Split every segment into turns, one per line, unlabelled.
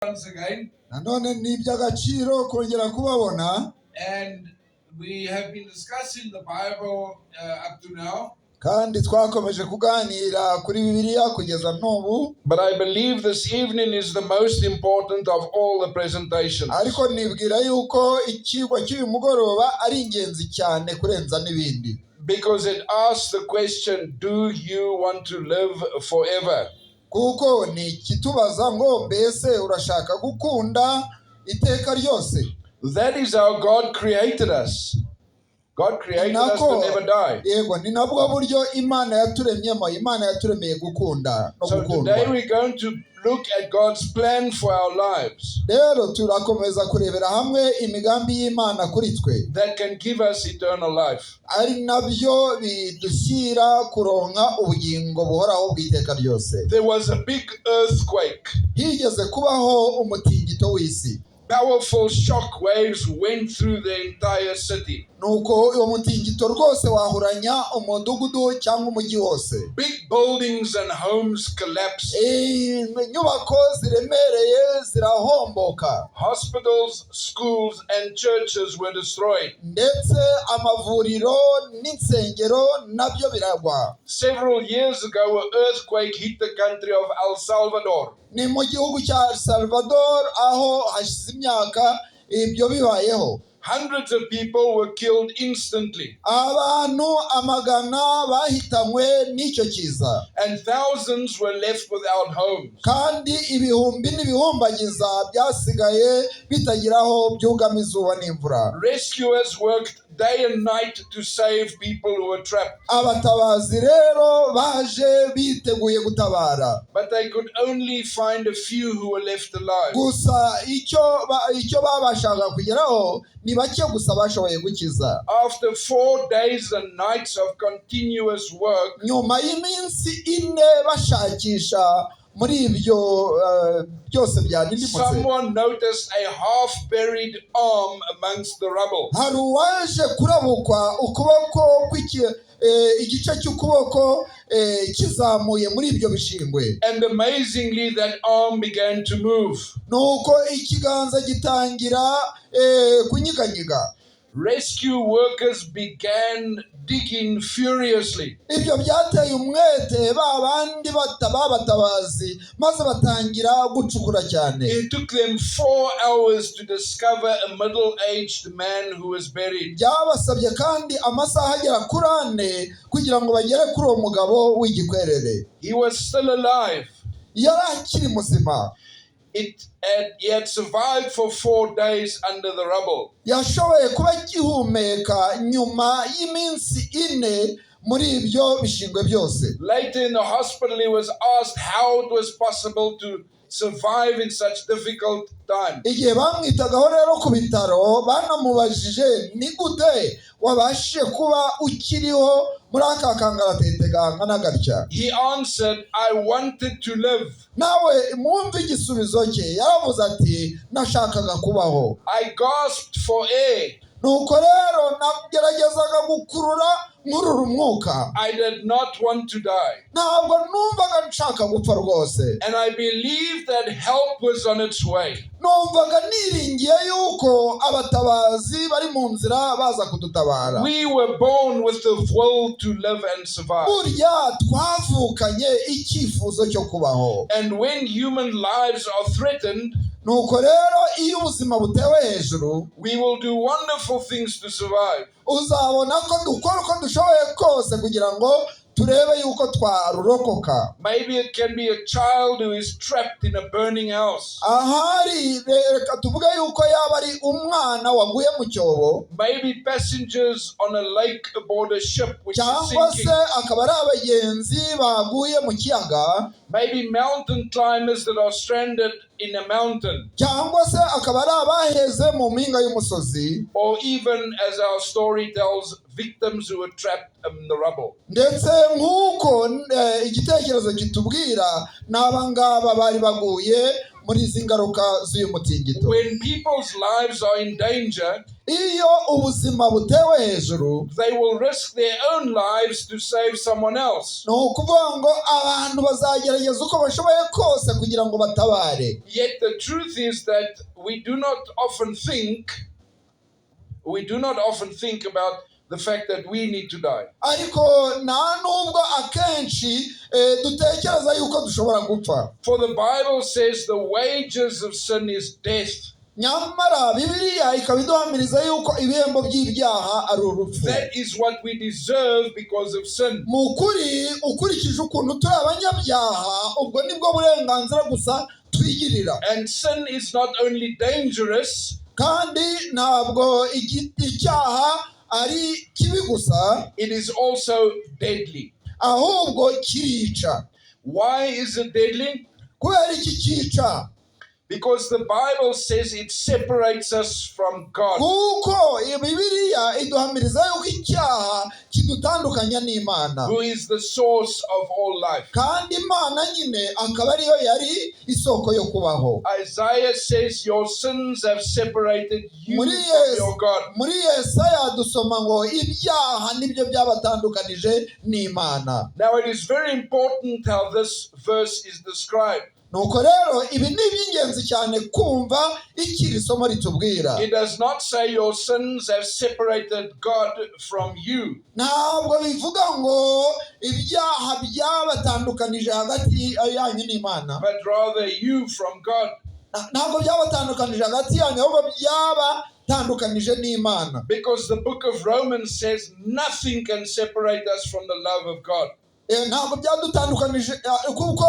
Once again.
Nanone ni iby'agaciro kongera kubabona.
And we have been discussing the Bible up to now.
Kandi twakomeje kuganira kuri Bibiliya kugeza n'ubu.
But I believe this evening is the most important of all the presentations.
Ariko nibwira yuko icyigwa cy'uyu mugoroba ari ingenzi cyane kurenza n'ibindi.
Because it asks the question, "Do you want to live forever?"
Kuko ni ikitubaza ngo mbese urashaka gukunda iteka ryose?
That is how God created us. God created us to
Nako
never die.
Yego ni nabwo buryo Imana yaturemyemo. Imana yaturemeye gukunda no
So
gukundwa.
Today we're going to look at God's plan for our lives
Rero turakomeza kurebera hamwe imigambi y'Imana kuri twe
that can give us eternal life.
Ari nabyo bidushyira kuronka ubugingo buhoraho bw'iteka ryose.
There was a big earthquake.
Higeze kubaho umutingito w'isi.
Powerful shock waves went through the entire city.
Nuko uwo mutingito rwose wahuranya umudugudu cyangwa umujyi wose.
Big buildings and homes collapsed.
Inyubako ziremereye zirahomboka.
Hospitals, schools, and churches were destroyed.
Ndetse amavuriro n'insengero nabyo biragwa.
Several years ago, an earthquake hit the country of El Salvador.
Ni mu gihugu cya Salvador aho hashize imyaka ibyo bibayeho.
Hundreds of people were killed instantly,
Abantu amagana bahitanywe n'icyo kiza
and thousands were left without homes.
Kandi ibihumbi n'ibihumbagiza byasigaye bitagira aho byugama izuba n'imvura.
Rescuers worked day and night to save people who were trapped,
Abatabazi rero baje biteguye gutabara
but they could only find a few who were left alive.
Gusa icyo ba- icyo babashaga kugeraho ni bake gusa bashoboye gukiza.
After 4 days and nights of continuous work,
Nyuma y'iminsi 4 bashakisha muri ibyo eh, byose byarindimutse,
someone noticed a half buried arm amongst the rubble.
Hari uwaje kurabukwa ukuboko kw'iki- eh, igice cy'ukuboko eh, kizamuye muri ibyo bishingwe.
And amazingly, that arm began to move.
Nuko ikiganza gitangira eh, kunyiganyiga.
Rescue workers began digging furiously.
Ibyo byateye umwete ba bandi bata- b'abatabazi maze batangira gucukura cyane.
It took them 4 hours to discover a middle aged man who was buried.
Byabasabye kandi amasaha agera kuri 4 kugira ngo bagere kuri uwo mugabo w'igikwerere.
He was still alive.
Yari akiri muzima.
He had survived for 4 days under the rubble.
Yashoboye kuba agihumeka nyuma y'iminsi 4 muri ibyo bishingwe byose.
Later in the hospital, he was asked how it was possible to survive in such difficult times.
Igihe bamwitagaho rero ku bitaro banamubajije ni gute wabashije kuba ukiriho muri aka kangaratete gangana gatya.
He answered, "I wanted to live."
Nawe mwumve igisubizo cye yaravuze ati nashakaga kubaho.
"I gasped for air."
Nuko rero nageragezaga gukurura nkurura umwuka.
"I did not want to die."
Ntabwo numvaga nshaka gupfa rwose.
"And I believed that help was on its way."
Numvaga niringiye yuko abatabazi bari mu nzira baza kudutabara.
We were born with the will to live and survive.
Burya twavukanye icyifuzo cyo kubaho.
And when human lives are threatened,
Nuko rero iyo ubuzima butewe hejuru,
we will do wonderful things to survive.
Uzabona ko dukora uko dushoboye kose kugira ngo turebe yuko twarurokoka.
Maybe it can be a child who is trapped in a burning house.
Ahari reka tuvuge yuko yaba ari umwana waguye mu cyobo.
Maybe passengers on a lake aboard a ship which is
Cyangwa se
sinking.
Akaba ari abagenzi baguye mu kiyaga.
Maybe mountain climbers that are stranded in a mountain.
Cyangwa se akaba ari abaheze mu mpinga y'umusozi.
Or even, as our story tells, victims who were trapped in the rubble.
Ndetse nk'uko eh, igitekerezo kitubwira n'aba ngaba bari baguye muri izi ngaruka z'uyu mutingito.
When people's lives are in danger,
Iyo ubuzima butewe hejuru,
they will risk their own lives to save someone else.
Ni ukuvuga ngo abantu bazagerageza uko bashoboye kose kugira ngo batabare.
Yet the truth is that we do not often think about the fact that we need to die.
Ariko nta nubwo akenshi dutekereza yuko dushobora gupfa.
For the Bible says the wages of sin is death.
Nyamara Bibiliya ikaba iduhamiriza yuko ibihembo by'ibyaha ari urupfu.
That is what we deserve because of sin.
Mu kuri, ukurikije ukuntu turi abanyabyaha, ubwo nibwo burenganzira gusa twigirira.
And sin is not only dangerous,
Kandi ntabwo icyaha ari kibi gusa,
it is also deadly.
Ahubwo kirica.
Why is it deadly?
Kubera iki cyica?
Because the Bible says it separates us from God.
Kuko Bibiliya iduhamiriza yuko icyaha kidutandukanya n'Imana,
Who is the source of all life.
Kandi Imana nyine akaba ariyo yari isoko yo kubaho.
Isaiah says, "Your sins have separated you
Muri
from
Yes-
your God."
Muri Yesaya dusoma ngo ibyaha nibyo byabatandukanije n'Imana.
Now, it is very important how this verse is described.
Nuko rero ibi ni iby'ingenzi cyane kumva iki iri somo ritubwira.
It does not say your sins have separated God from you.
Ntabwo bivuga ngo ibyaha byabatandukanije hagati yanyu n'Imana,
But rather you from God.
Ntabwo byabatandukanije hagati yanyu, ahubwo byabatandukanije n'Imana.
Because the book of Romans says nothing can separate us from the love of God.
Ntabwo byadutandukanije kuko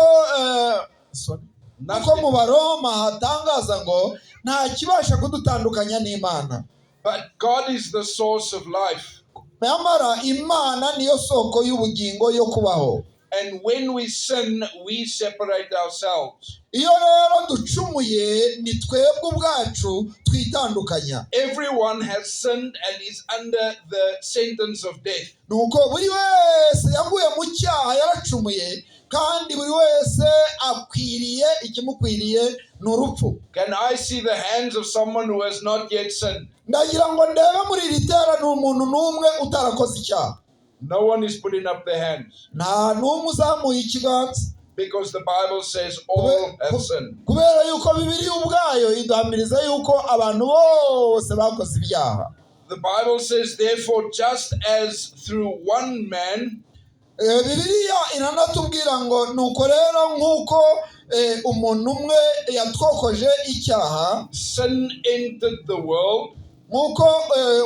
sorry, kuko
Nothing.
mu Baroma hatangaza ngo nta kibasha kudutandukanya n'Imana.
But God is the source of life.
Nyamara Imana niyo soko y'ubugingo, yo kubaho.
And when we sin, we separate ourselves.
Iyo rero ducumuye, ni twebwe ubwacu twitandukanya.
Everyone has sinned and is under the sentence of death.
Nuko buri wese yaguye mu cyaha, yaracumuye, kandi buri wese akwiriye, ikimukwiriye ni urupfu.
Can I see the hands of someone who has not yet sinned?
Ndagira ngo ndebe muri iri teraniro umuntu n'umwe utarakoze icyaha.
No one is putting up their hands
Nta n'umwe uzamuye ikiganza,
because the Bible says all have sinned.
kubera yuko Bibiliya ubwayo iduhamiriza yuko abantu bose bakoze ibyaha.
The Bible says, therefore, just as through one man
Bibiliya iranatubwira ngo nuko rero nk'uko umuntu umwe yatwokoje icyaha,
sin entered the world,
nk'uko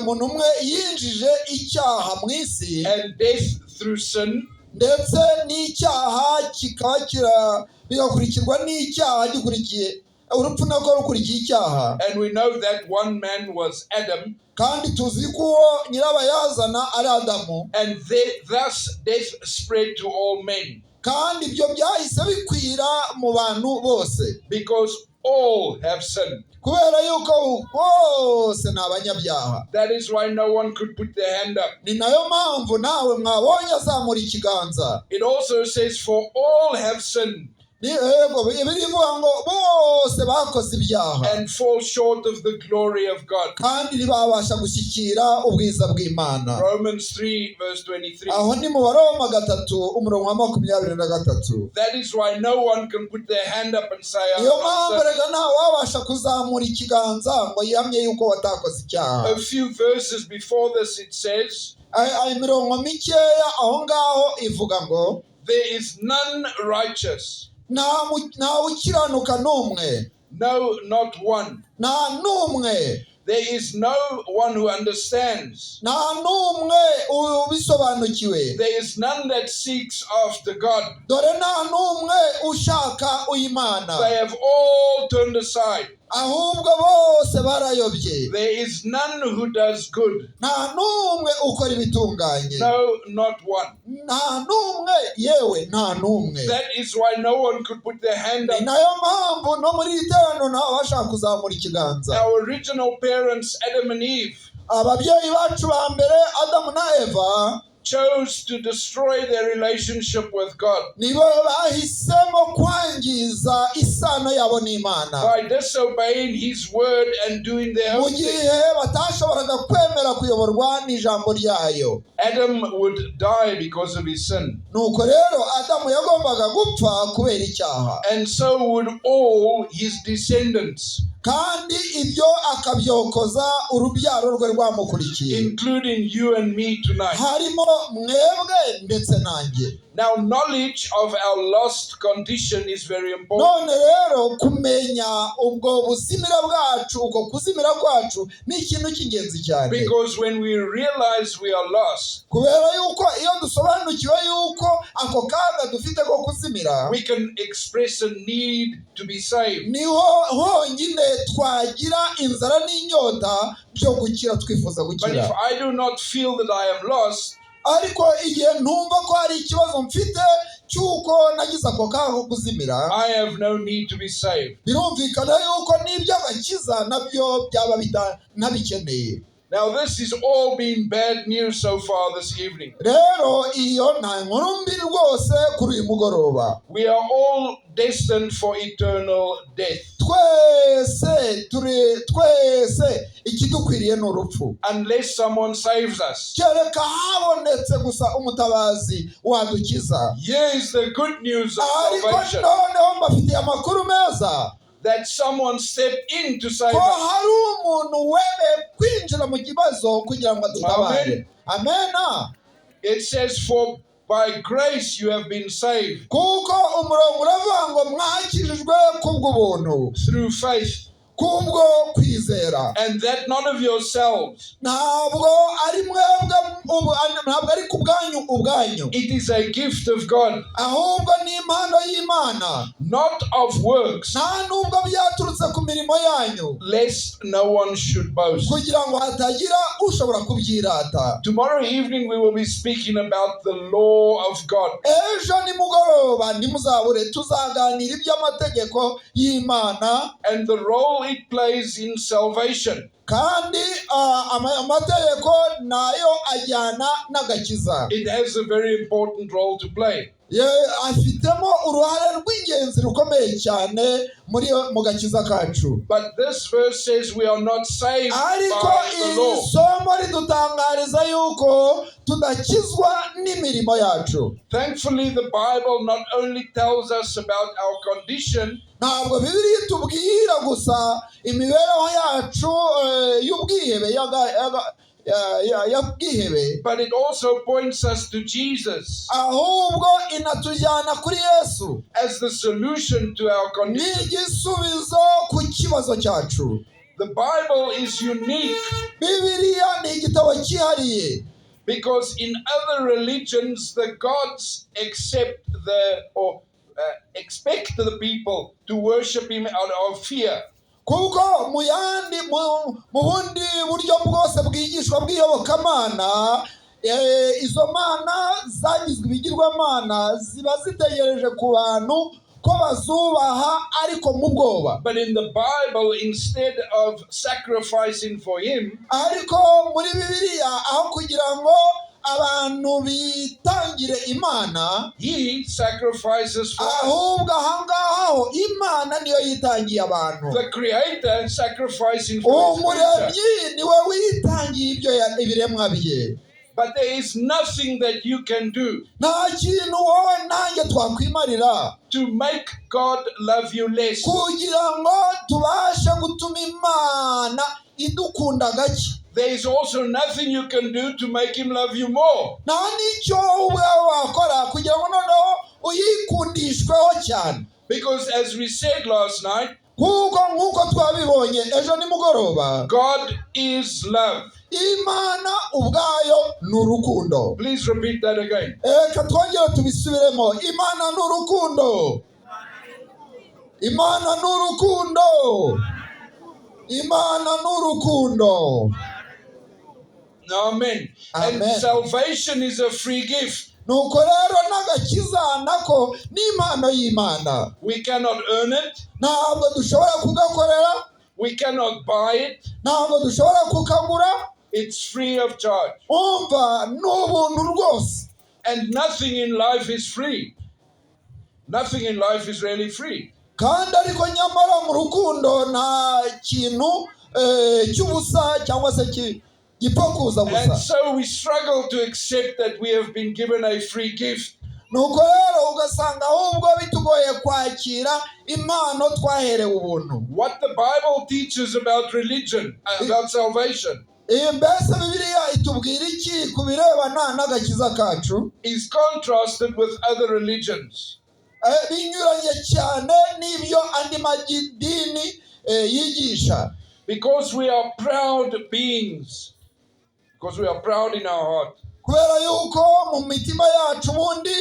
umuntu umwe yinjije icyaha mu isi,
and death through sin,
ndetse n'icyaha kikaba kira bigakurikirwa n'icyaha gikurikiye urupfu, nako rukurikiye icyaha,
and we know that one man was Adam,
kandi tuzi ko uwo nyirabayazana ari Adamu,
and thus death spread to all men,
kandi ibyo byahise bikwira mu bantu bose,
because all have sinned.
Kubera yuko bose ni abanyabyaha.
That is why no one could put their hand up.
Ni nayo mpamvu nawe mwabonye azamura ikiganza.
It also says, "For all have sinned
Ni yego, birivuga ngo bose bakoze ibyaha
and fall short of the glory of God."
kandi ntibabasha gushyikira ubwiza bw'Imana.
Romans 3, verse 23.
Aho ni mu Baroma 3, umurongo wa 23.
That is why no one can put their hand up and say, "I
Niyo
have not
mpamvu
sinned."
reka nta wabasha kuzamura ikiganza ngo yihamye yuko watakoze icyaha.
A few verses before this, it says,
Imirongo mikeya aho ngaho ivuga ngo
"There is none righteous,
nta ukiranuka n'umwe,
no, not one.
Nta n'umwe,
There is no one who understands.
Nta n'umwe ubisobanukiwe,
There is none that seeks after God.
Dore nta n'umwe ushaka Imana,
They have all turned aside.
Ahubwo bose barayobye,
There is none who does good.
Nta n'umwe ukora ibitunganye,
No, not one."
Nta n'umwe, yewe nta n'umwe."
That is why no one could put their hand
Ni
up.
nayo mpamvu no muri iri teraniro ntawe wabasha kuzamura ikiganza.
Our original parents, Adam and Eve,
Ababyeyi bacu ba mbere, Adamu na Eva,
chose to destroy their relationship with God
Nibo bahisemo kwangiza isano yabo n'Imana
by disobeying His word and doing their
mu
own thing.
gihe batashoboraga kwemera kuyoborwa n'ijambo ryayo.
Adam would die because of his sin,
Nuko rero Adamu yagombaga gupfa kubera icyaha,
and so would all his descendants,
kandi ibyo akabyokoza urubyaro rwe rwamukurikiye,
including you and me tonight.
harimo mwebwe ndetse nanjye.
Now, knowledge of our lost condition is very important.
None rero kumenya ubwo buzimira bwacu, uko kuzimira kwacu, ni ikintu cy'ingenzi cyane,
Because when we realize we are lost,
kubera yuko iyo dusobanukiwe yuko ako kaga dufite ko kuzimira,
we can express a need to be saved.
Niho honyine twagira inzara n'inyota byo gukira, twifuza
But
gukira.
if I do not feel that I am lost,
Ariko igihe ntumva ko hari ikibazo mfite cy'uko nagize ako kaga ko kuzimira,
I have no need to be saved.
Birumvikana yuko n'iby'agakiza nabyo byaba ntabikeneye.
Now, this has all been bad news so far this evening.
Rero iyo nta nkuru mbi rwose kuri uyu mugoroba.
We are all destined for eternal death
Twese turi, twese ikidukwiriye ni urupfu,
unless someone saves us.
Kereka habonetse gusa umutabazi wadukiza.
Here is the good news of
Ariko
salvation,
noneho mbafitiye amakuru meza
that someone stepped in to save
ko
us.
hari umuntu wemeye kwinjira mu kibazo kugira ngo adutabare. Amena.
It says, "For by grace you have been saved
Kuko umurongo uravuga ngo mwakijijwe kubw'ubuntu
through faith,
kubwo kwizera,
and that not of yourselves."
Ntabwo ari mwebwe ntabwo ari ku bwanyu ubwanyu,
It is a gift of God,
ahubwo ni impano y'Imana,
not of works,
nta nubwo byaturutse ku mirimo yanyu,
lest no one should boast.
Kugira ngo hatagira ushobora kubyirata.
Tomorrow evening we will be speaking about the law of God
Ejo nimugoroba ntimuzabure, tuzaganira iby'amategeko y'Imana
and the role it plays in salvation.
kandi amategeko nayo ajyana n'agakiza.
It has a very important role to play.
Afitemo uruhare rw'ingenzi rukomeye cyane muri mu gakiza kacu.
But this verse says we are not saved
Ariko
by the
iri
law.
somo ridutangariza yuko tudakizwa n'imirimo yacu.
Thankfully, the Bible not only tells us about our condition,
Ntabwo Bibiliya itubwira gusa imibereho yacu y'ubwihebe ya bwihebe,
but it also points us to Jesus
ahubwo inatujyana kuri Yesu
as the solution to our condition.
N'igisubizo ku kibazo cyacu.
The Bible is unique
Bibiliya ni igitabo cyihariye
because in other religions, the gods accept the or expect the people to worship him out of fear.
Kuko mu yandi mu bundi buryo bwose bwigishwa bw'iyobokamana, izo mana zagizwe ibigirwamana ziba zitegereje ku bantu ko bazubaha ariko mu bwoba.
But in the Bible, instead of sacrificing for him,
Ariko muri Bibiliya, aho kugira ngo abantu bitangire Imana,
he sacrifices for us.
Ahubwo ahangaha ho Imana niyo yitangiye abantu.
The Creator sacrificing for his creature.
Umuremyi niwe witangiye ibyo ibiremwa bye.
But there is nothing that you can do
Nta kintu wowe nanjye twakwimarira
to make God love you less.
kugira ngo tubashe gutuma Imana idukunda gake.
There is also nothing you can do to make him love you more.
Nta n'icyo wowe ubwawe wakora kugira ngo noneho uyikundishweho cyane.
Because as we said last night,
Kuko nk'uko twabibonye ejo nimugoroba,
God is love.
Imana ubwayo ni urukundo.
Please repeat that again.
Reka twongere tubisubiremo: Imana ni urukundo, Imana ni urukundo, Imana ni urukundo.
Amen. And
Amen.
salvation is a free gift.
Nuko rero n'agakiza nako ni impano y'Imana.
We cannot earn it.
Ntabwo dushobora kugakorera.
We cannot buy it.
Ntabwo dushobora kukagura.
It's free of charge.
Umva, ni ubuntu rwose.
And nothing in life is free. Nothing in life is really free.
Kandi ariko nyamara mu rukundo nta kintu cy'ubusa cyangwa se gipfa kuza gusa.
And so we struggle to accept that we have been given a free gift.
Nuko rero ugasanga ahubwo bitugoye kwakira impano twaherewe ubuntu.
What the Bible teaches about religion, about salvation,
Mbese Bibiliya itubwira iki ku birebana n'agakiza kacu?
is contrasted with other religions.
Binyuranye cyane n'ibyo andi madini yigisha.
Because we are proud beings. Because we are proud in our heart.
Kubera yuko mu mitima yacu ubundi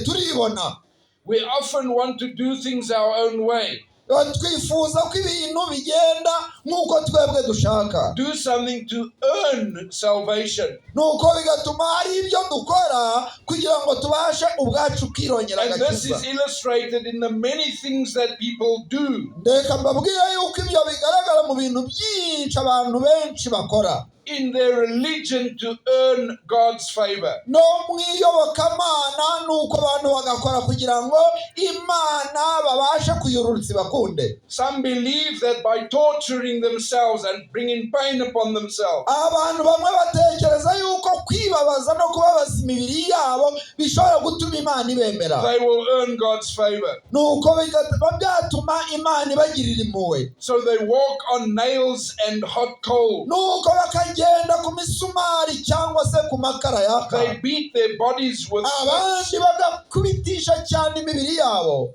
turibona.
We often want to do things our own way.
Twifuza ko ibintu bigenda nk'uko twebwe dushaka.
Do something to earn salvation.
Nuko bigatuma hari ibyo dukora kugira ngo tubashe ubwacu kwirongera
And this
agakiza.
is illustrated in the many things that people do
Reka mbabwire yuko ibyo bigaragara mu bintu byinshi abantu benshi bakora
in their religion to earn God's favor.
no mu iyobokamana, nuko abantu bagakora kugira ngo Imana babashe kuyururutsa bakunde.
Some believe that by torturing themselves and bringing pain upon themselves,
Abantu bamwe batekereza yuko kwibabaza no kubabaza imibiri yabo bishobora gutuma Imana ibemera.
they will earn God's favor.
Nuko bigatuma byatuma Imana ibagirira impuhwe.
So they walk on nails and hot coals.
Nuko bakagenda ku misumari cyangwa se ku makara yaka.
They beat their bodies with whips.
Abandi bagakubitisha cyane imibiri yabo.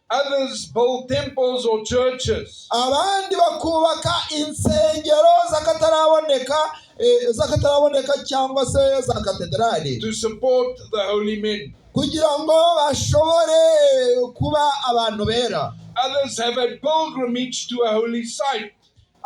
Others build temples or churches
Abandi bakubaka insengero z'akataraboneka cyangwa se za katedrali
to support the holy men.
kugira ngo bashobore kuba abantu bera.
Others have a pilgrimage to a holy site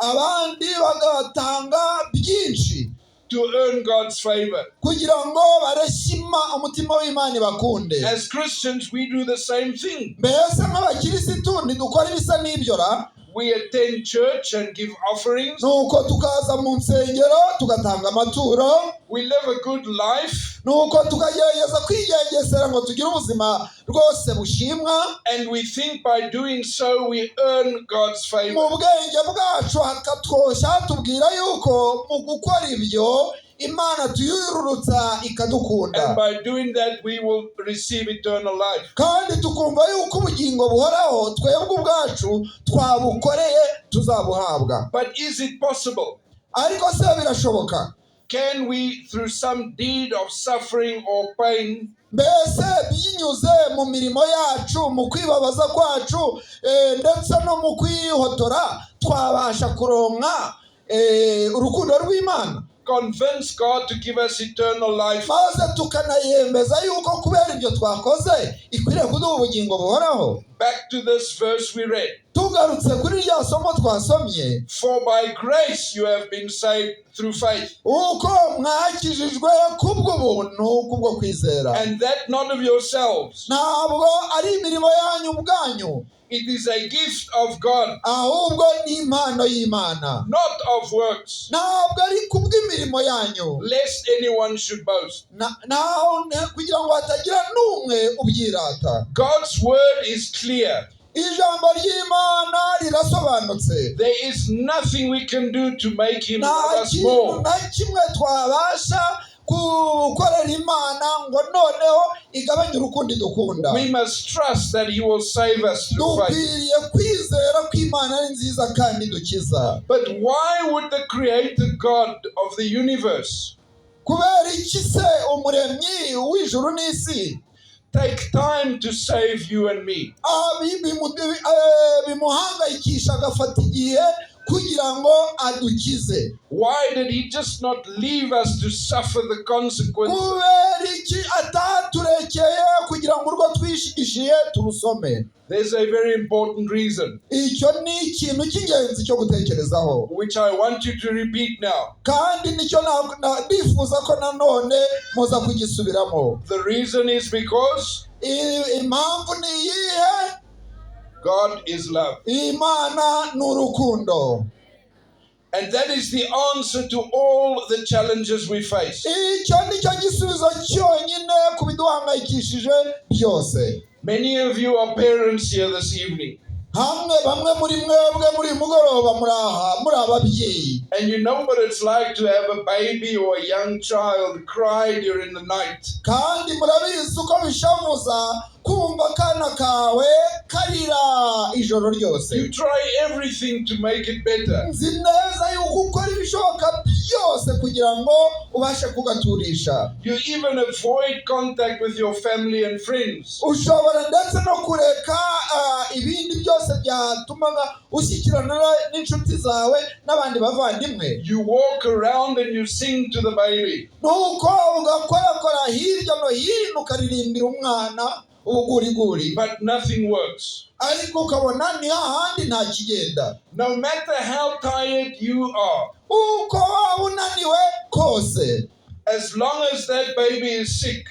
Abandi bagatanga byinshi
to earn God's favor.
kugira ngo bareshye umutima w'Imana bakunde.
As Christians, we do the same thing.
Mbese nk'abakirisitu ntidukora ibisa n'ibyo ra?
We attend church and give offerings.
Nuko tukaza mu nsengero tugatanga amaturo.
We live a good life
Nuko tukagerageza kwigengesera ngo tugire ubuzima rwose bushimwa.
and we think by doing so we earn God's
Mu
favor.
bwenge bwacu hakatwoshya hatubwira yuko mu gukora ibyo Imana tuyururutsa ikadukunda.
And by doing that, we will receive eternal life.
Kandi tukumva yuko ubugingo buhoraho twebwe ubwacu twabukoreye tuzabuhabwa.
But is it possible?
Ariko se birashoboka?
Can we, through some deed of suffering or pain,
Mbese binyuze mu mirimo yacu, mu kwibabaza kwacu ndetse no mu kwihotora, twabasha kuronka urukundo rw'Imana,
convince God to give us eternal life?
maze tukanayemeza yuko kubera ibyo twakoze ikwiriye kuduha ubugingo buhoraho?
Back to this verse we read.
Tugarutse kuri rya somo twasomye.
For by grace you have been saved through faith,
Uko mwakijijwe kubw'ubuntu kubwo kwizera,
and that not of yourselves.
ntabwo ari imirimo yanyu ubwanyu,
It is a gift of God,
ahubwo ni impano y'Imana,
not of works,
ntabwo ari kubw'imirimo yanyu,
lest anyone should boast.
Naho kugira ngo hatagira n'umwe ubyirata.
God's word is clear.
Ijambo ry'Imana rirasobanutse.
There is nothing we can do to make him
Nta
love us
kintu
more.
na kimwe twabasha gukorera Imana ngo noneho igabanye urukundo idukunda.
We must trust that he will save us through faith.
Dukwiriye kwizera ko Imana ari nziza kandi idukiza.
But why would the creator God of the universe
Kubera iki se umuremyi w'ijuru n'isi
take time to save you and me?
Bimuhangayikisha agafata igihe kugira ngo adukize?
Why did he just not leave us to suffer the consequences?
Kubera iki ataturekeye kugira ngo urwo twishigishiye turusome?
There's a very important reason,
Icyo ni ikintu cy'ingenzi cyo gutekerezaho,
which I want you to repeat now.
kandi nicyo ndifuza ko nanone muza kugisubiramo.
The reason is because
Impamvu ni iyihe?
God is love.
Imana ni urukundo.
And that is the answer to all the challenges we face.
Icyo ni cyo gisubizo cyonyine ku biduhangayikishije byose.
Many of you are parents here this evening.
Hamwe bamwe muri mwebwe muri uyu mugoroba muri aha muri ababyeyi.
And you know what it's like to have a baby or a young child cry during the night.
Kandi murabizi uko bishavuza kumva akana kawe karira ijoro ryose.
You try everything to make it better.
Nzi neza yuko ukora ibishoboka byose kugira ngo ubashe kugaturisha.
You even avoid contact with your family and friends.
Ushobora ndetse no kureka ibindi byose byatumaga ushyikirana n'inshuti zawe n'abandi bavandimwe.
You walk around and you sing to the baby.
Nuko ugakorakora hirya no hino ukaririmbira umwana ubuguriguri.
But nothing works.
Ariko ukabona ni hahandi nta kigenda.
No matter how tired you are,
uko waba unaniwe kose,
as long as that baby is sick,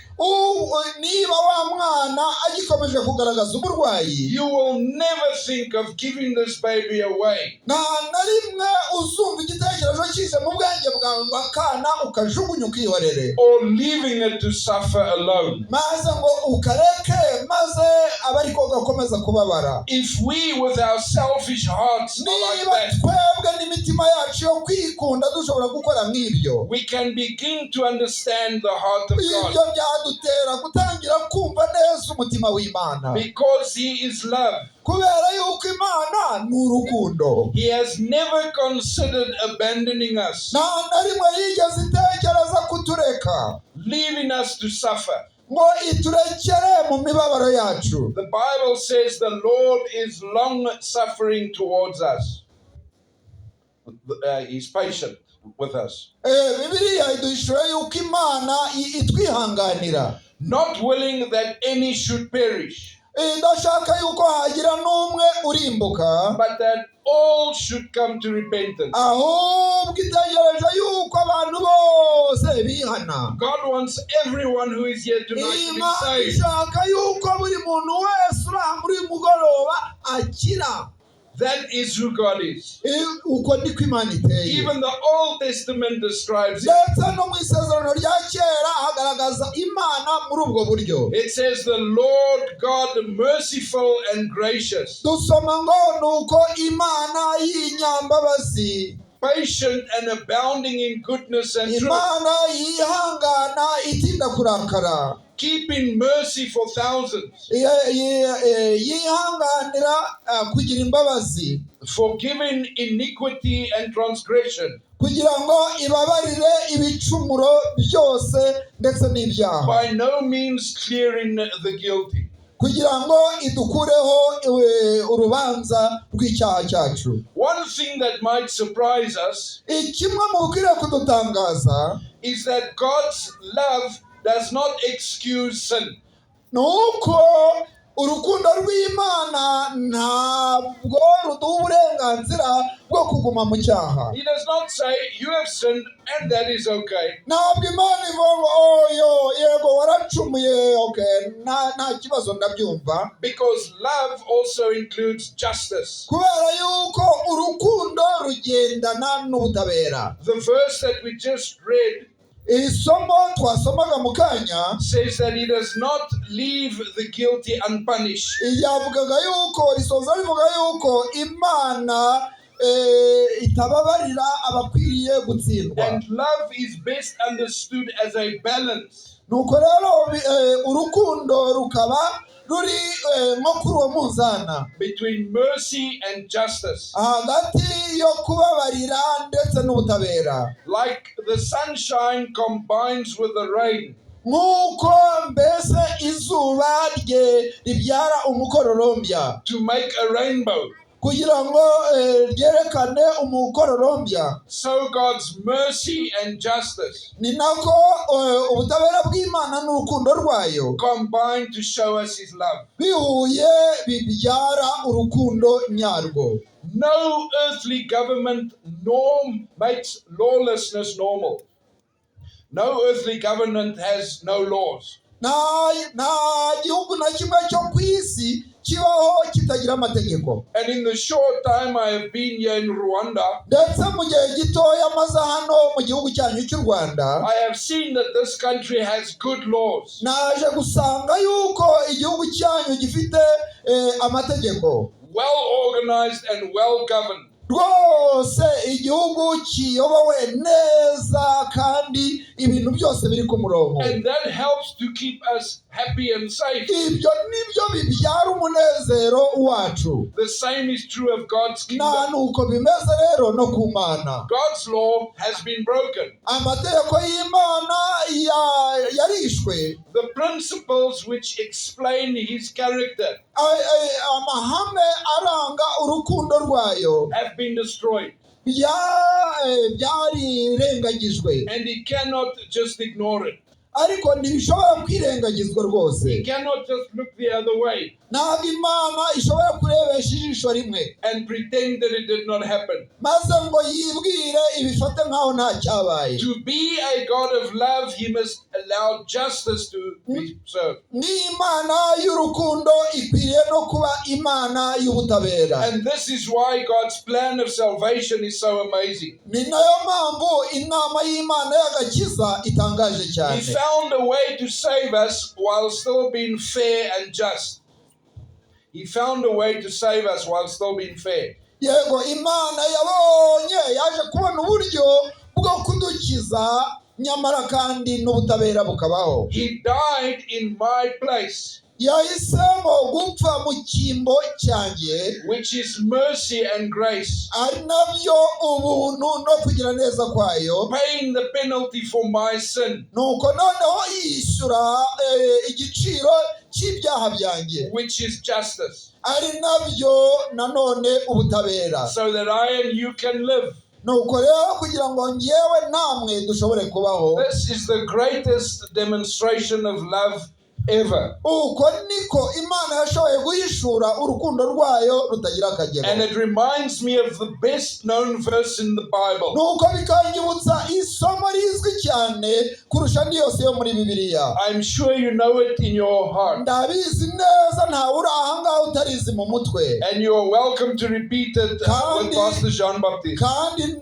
niba wa mwana agikomeje kugaragaza uburwayi,
you will never think of giving this baby away.
Nta na rimwe uzumva igitekerezo kije mu bwenge bwawe ngo akana ukajugunya ukihorere
or leaving it to suffer alone.
Maze ngo ukareke maze abe ariko gakomeza kubabara.
If we, with our selfish hearts, are like
Niba
that,
twebwe n'imitima yacu yo kwikunda dushobora gukora nk'ibyo,
we can begin to understand the heart of God
ibyo byadutera gutangira kumva neza umutima w'Imana
because He is love.
Kubera yuko Imana ni urukundo.
He has never considered abandoning us,
Nta na rimwe yigeze itekereza kutureka
leaving us to suffer.
Ngo iturekere mu mibabaro yacu.
The Bible says the Lord is long suffering towards us. He's patient with us,
Bibiliya iduhishura yuko Imana itwihanganira,
not willing that any should perish,
idashaka yuko hagira n'umwe urimbuka,
but that all should come to repentance.
Ahubwo itegereje yuko abantu bose bihana.
God wants everyone who is here tonight to be
Imana
saved.
ishaka yuko buri muntu wese uri aha muri uyu mugoroba akira.
That is who God is.
Uko niko Imana iteye.
Even the Old Testament describes it.
Ndetse no mu Isezerano rya Kera hagaragaza Imana muri ubwo buryo.
It says, "The Lord God, merciful and gracious,
Dusoma ngo ni uko Imana y'inyambabazi,
patient and abounding in goodness and truth,
Imana yihangana itinda kurakara,
keeping mercy for thousands,
yihanganira kugira imbabazi,
forgiving iniquity and transgression,
kugira ngo ibabarire ibicumuro byose ndetse n'ibyaha,
by no means clearing the guilty."
kugira ngo idukureho urubanza rw'icyaha cyacu.
One thing that might surprise us
Kimwe mu bikwiriye kudutangaza
is that God's love does not excuse sin.
Ni uko urukundo rw'Imana ntabwo ruduha uburenganzira bwo kuguma mu cyaha.
He does not say, "You have sinned and that is okay."
Ntabwo Imana ivuga ngo oyo yego waracumuye, okay, nta kibazo ndabyumva.
Because love also includes justice.
Kubera yuko urukundo rugendana n'ubutabera.
The verse that we just read
Isomo twasomaga mu kanya
says that He does not leave the guilty unpunished.
Yavugaga yuko risoza rivuga yuko Imana itababarira abakwiriye gutsindwa.
And love is best understood as a balance
Nuko rero urukundo rukaba ruri nko kuri uwo munzana
between mercy and justice.
Hagati yo kubabarira ndetse n'ubutabera.
Like the sunshine combines with the rain,
Nk'uko mbese izuba rye ribyara umukororombya
to make a rainbow.
Kugira ngo ryerekane umukororombya,
So God's mercy and justice
ni nako ubutabera bw'Imana n'urukundo rwayo
combine to show us His love.
Bihuye bibyara urukundo nyarwo.
No earthly government norm makes lawlessness normal. No earthly government has no laws.
Nta gihugu na kimwe cyo ku isi kibaho kitagira amategeko.
And in the short time I have been here in Rwanda,
Ndetse mu gihe gitoya maze hano mu gihugu cyanyu cy'u Rwanda,
I have seen that this country has good laws,
naje gusanga yuko igihugu cyanyu gifite amategeko,
well organized and well governed.
Rwose igihugu kiyobowe neza kandi ibintu byose biri ku murongo.
And that helps to keep us happy and safe.
Ibyo nibyo bibyara umunezero wacu.
The same is true of God's
Nta
kingdom.
Nuko bimeze rero no ku Mana.
God's law has been broken.
Amategeko y'Imana yarishwe.
The principles which explain his character
Amahame aranga urukundo rwayo
have been destroyed.
Byarirengagijwe.
And he cannot just ignore it.
Ariko ntibishobora kwirengagizwa rwose.
He cannot just look the other way
Ntabwo Imana ishobora kurebesha ijisho rimwe
and pretend that it did not happen.
maze ngo yibwire ibifate nk'aho nta cyabaye.
To be a God of love, he must allow justice to be served.
Ni Imana y'urukundo, ikwiriye no kuba Imana y'ubutabera.
And this is why God's plan of salvation is so amazing.
Ni nayo mpamvu inama y'Imana y'agakiza itangaje cyane.
He found a way to save us while still being fair and just. He found a way to save us while still being fair.
Yego, Imana yabonye yaje kubona uburyo bwo kudukiza nyamara kandi n'ubutabera bukabaho.
He died in my place,
Yahisemo gupfa mu cyimbo cyanjye,
which is mercy and grace,
ari nabyo ubuntu no kugira neza kwayo,
paying the penalty for my sin,
nuko noneho yishyura igiciro cy'ibyaha byanjye,
which is justice,
ari nabyo nanone ubutabera,
so that I and you can live.
Nuko rero kugira ngo ngewe namwe dushobore kubaho.
This is the greatest demonstration of love ever.
Uko niko Imana yashoboye guhishura urukundo rwayo rutagira akagero.
And it reminds me of the best known verse in the Bible.
Nuko bikanyibutsa isomo rizwi cyane kurusha andi yose yo muri Bibiliya.
I'm sure you know it in your heart.
Ndabizi neza ntawe uri ahangaha utarizi mu mutwe.
And you are welcome to repeat it with Pastor Jean Baptiste.
Kandi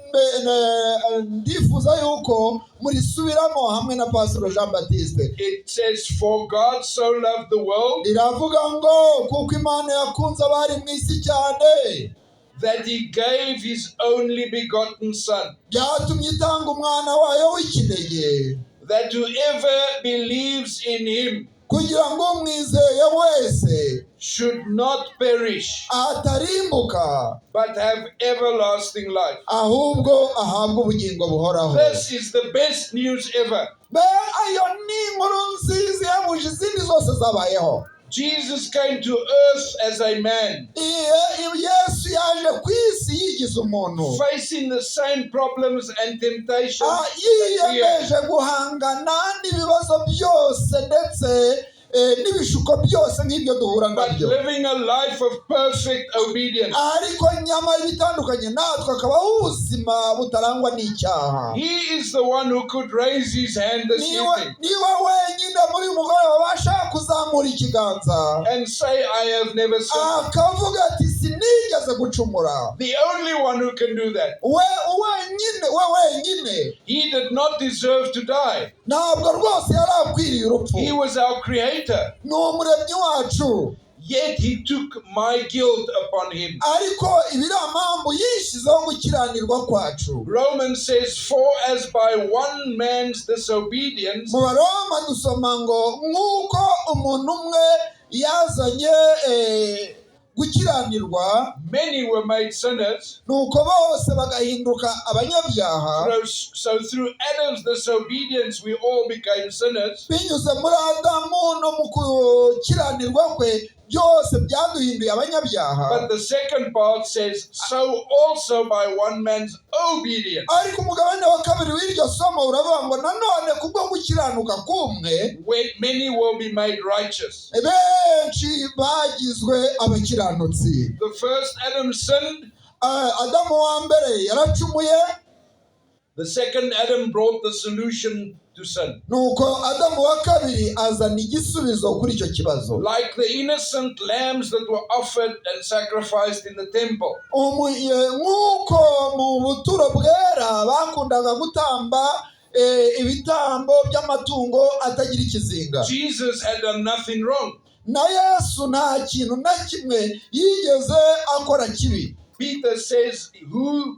ndifuza yuko murisubiramo hamwe na Pastor Jean Baptiste.
It says, "For God so loved the world
Riravuga ngo kuko Imana yakunze abari mu isi cyane,
that he gave his only begotten Son,
byatumye itanga umwana wayo w'ikinege,
that whoever believes in him
kugira ngo umwizeye wese
should not perish,
atarimbuka,
but have everlasting life."
ahubwo ahabwe ubugingo buhoraho.
This is the best news ever.
Be ayo ni inkuru nziza ihebuje izindi zose zabayeho.
Jesus came to earth as a man,
Yesu yaje ku isi yigize umuntu,
facing the same problems and temptations that we have.
Yiyemeje guhangana n'ibibazo byose ndetse n'ibishuko byose nk'ibyo duhura
But
nabyo,
living a life of perfect obedience.
Ariko nyamara ibitandukanye natwe akabaho ubuzima butarangwa n'icyaha.
He is the one who could raise his hand this
Niwe
evening
niwe wenyine muri uyu mugoroba wabasha kuzamura ikiganza
and say, "I have never sinned."
akavuga ati sinigeze gucumura.
The only one who can do that.
We wenyine, we wenyine.
He did not deserve to die.
Ntabwo rwose yari akwiriye urupfu.
He was our creator.
Ni umuremyi wacu.
Yet he took my guilt upon him.
Ariko ibiramambu yishyizeho gukiranirwa kwacu.
Romans says, "For as by one man's disobedience
Mu Baroma dusoma ngo nk'uko umuntu umwe yazanye gukiranirwa,
many were made sinners,
nuko bose bagahinduka abanyabyaha,
so through Adam's disobedience we all became sinners."
binyuze muri Adamu no mu gukiranirwa kwe byose byaduhinduye abanyabyaha.
But the second part says, "So also by one man's obedience
Ariko umugabane wa kabiri w'iryo somo uravuga ngo nanone kubwo gukiranuka kumwe,
where many will be made righteous."
benshi bagizwe abakiranutsi.
The first Adam sinned,
Adamu wa mbere yaracumuye,
The second Adam brought the solution to sin.
Nuko Adamu wa kabiri azana igisubizo kuri icyo kibazo.
Like the innocent lambs that were offered and sacrificed in the temple.
Nk'uko mu buturo bwera bakundaga gutamba ibitambo by'amatungo atagira ikizinga.
Jesus had done nothing wrong.
Na Yesu nta kintu na kimwe yigeze akora kibi.
Peter says,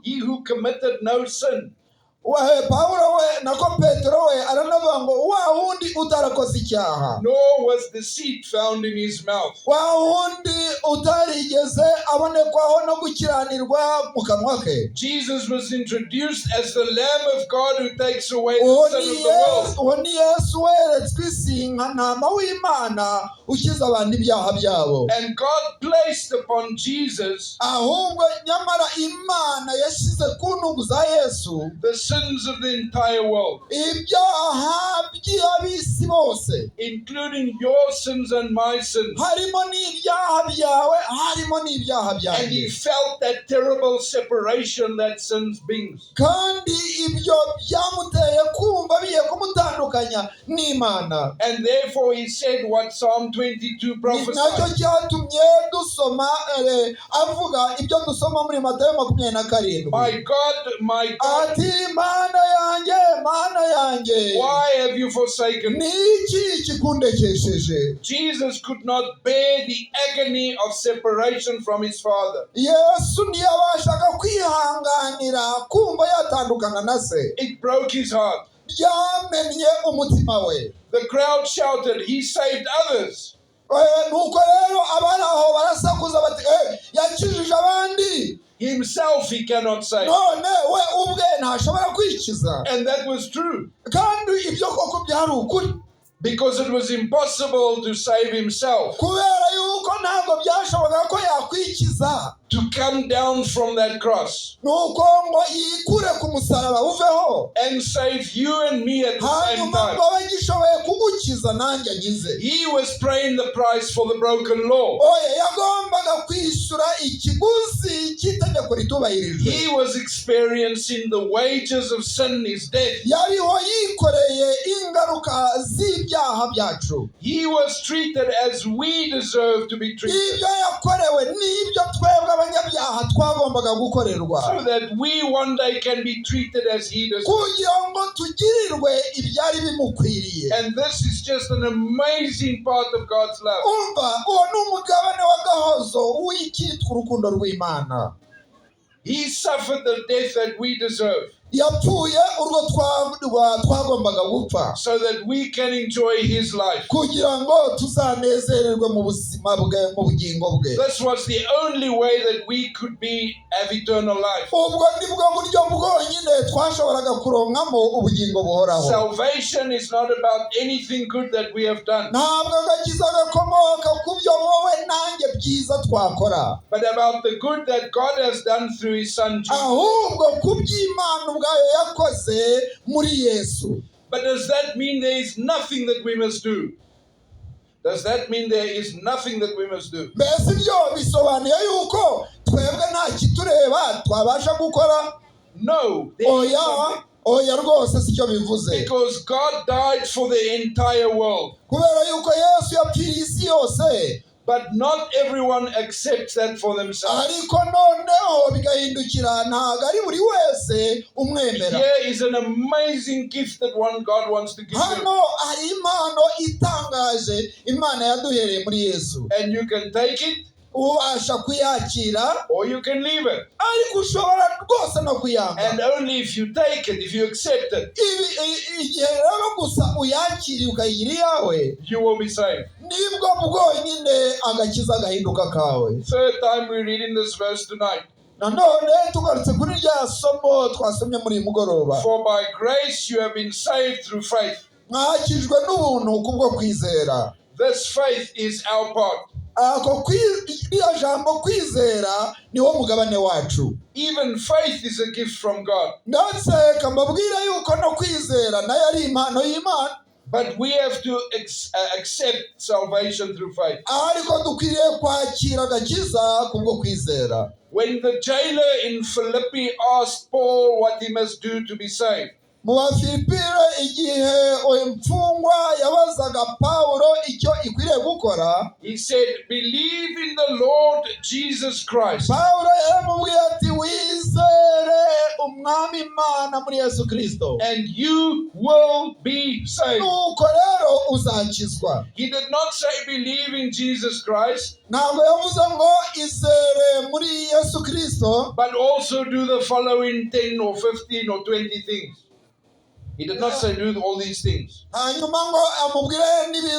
"He who committed no sin."
Pawulo we, nako Petero we, aranavuga ngo wa wundi utarakoze icyaha,
"Nor was deceit found in his mouth."
wa wundi utarigeze abonekwaho no gukiranirwa mu kanwa ke.
Jesus was introduced as the Lamb of God who takes away
Uwo
the
ni
sin of the world.
Yesu, uwo ni Yesu weretswe isi nka ntama w'Imana ukiza abantu ibyaha byabo.
And God placed upon Jesus
Ahubwo nyamara Imana yashyize ku ntugu za Yesu
the sins of the entire world,
ibyaha by'ab'isi bose,
including your sins and my sins.
Harimo n'ibyaha byawe, harimo n'ibyaha
And he
byanjye.
Felt that terrible separation that sins brings.
Kandi ibyo byamuteye kumva bigiye kumutandukanya n'Imana.
And therefore he said what Psalm 22
Ni nacyo
prophesied.
Cyatumye dusoma avuga ibyo dusoma muri Matayo 27.
"My God, my God,
Ati: "Mana yanjye, Mana yanjye,
why have you forsaken me?"
ni iki kikundekesheje?"
Jesus could not bear the agony of separation from his Father.
Yesu ntiyabashaga kwihanganira kumva yatandukana na se.
It broke his heart.
Byamennye umutima we.
The crowd shouted, "He saved others."
Nuko rero abari aho barasakuza bati: "Yakijije abandi,
Himself he cannot save."
none we ubwe ntashobora kwikiza."
And that was true
Kandi ibyo koko byari ukuri,
because it was impossible to save himself,
kubera yuko ntabwo byashobokaga ko yakwikiza,
to come down from that cross
nuko ngo yikure ku musaraba uveho,
and save you and me at the same
hanyuma
time.
Ngo abe agishoboye kugukiza nanjye ankize.
He was paying the price for the broken law.
Oya, yagombaga kwishyura ikiguzi cy'itegeko ritubahirijwe.
He was experiencing the wages of sin is death.
Yariho yikoreye ingaruka z'ibyaha byacu.
He was treated as we deserve to be treated,
Ibyo yakorewe n'ibyo twebwe abanyabyaha twagombaga gukorerwa,
so that we one day can be treated as he deserves.
Kugira ngo tugirirwe ibyari bimukwiriye.
And this is just an amazing part of God's love.
Umva, uwo ni umugabane w'agahozo w'icyitwa urukundo rw'Imana.
He suffered the death that we deserve
Yapfuye urwo twagombaga gupfa,
so that we can enjoy his life.
Kugira ngo tuzanezererwe mu buzima bwe, mu bugingo bwe.
This was the only way that we could be have eternal life.
Ubwo ni bwo buryo bwonyine twashoboraga kuronkamo ubugingo buhoraho.
Salvation is not about anything good that we have done,
Ntabwo agakiza gakomoka ku byo wowe nanjye byiza twakora,
but about the good that God has done through his son Jesus.
Ahubwo ku by'Imana ubwayo yakoze muri Yesu.
But does that mean there is nothing that we must do? Does that mean there is nothing that we must do?
Mbese ibyo bisobanuye yuko twebwe nta kitureba twabasha gukora?
No, there is
Oya,
something.
oya rwose, sicyo bivuze.
Because God died for the entire world.
Kubera yuko Yesu yapfiriye isi yose.
But not everyone accepts that for themselves.
Ariko noneho bigahindukira ntabwo ari buri wese umwemera.
Here is an amazing gift that one God wants to give you.
Hano hari impano itangaje Imana yaduhereye muri Yesu.
And you can take it
Ubasha kuyakira,
or you can leave it.
Ariko ushobora rwose no kuyanga.
And only if you take it, if you accept it,
Igihe rero gusa uyakiriye ukayigira iyawe,
you will be saved.
Nibwo bwonyine agakiza gahinduka kawe.
Third time we're reading this verse tonight.
Nanone tugarutse kuri rya somo twasomye muri uyu mugoroba.
For by grace you have been saved through faith.
Mwakijwe n'ubuntu kubwo kwizera.
This faith is our part.
Ako ririya jambo kwizera niwo mugabane wacu.
Even faith is a gift from God.
Ndetse kambabwira yuko no kwizera nayo ari impano y'Imana.
But we have to accept salvation through faith.
Ariko dukwiriye kwakira agakiza kubwo kwizera.
When the jailer in Philippi asked Paul what he must do to be saved,
Mu Bafilipire, igihe imfungwa yabazaga Pawulo icyo ikwiriye gukora,
he said, "Believe in the Lord Jesus Christ,
Pawulo yaramubwiye ati: "Wizere Umwami Imana muri Yesu Kirisito,
and you will be saved."
nuko rero uzakizwa."
He did not say, "Believe in Jesus Christ,
Ntabwo yavuze ngo izere muri Yesu Kirisito,
but also do the following 10 or 15 or 20 things." He did not say, "Do all these things."
hanyuma ngo amubwire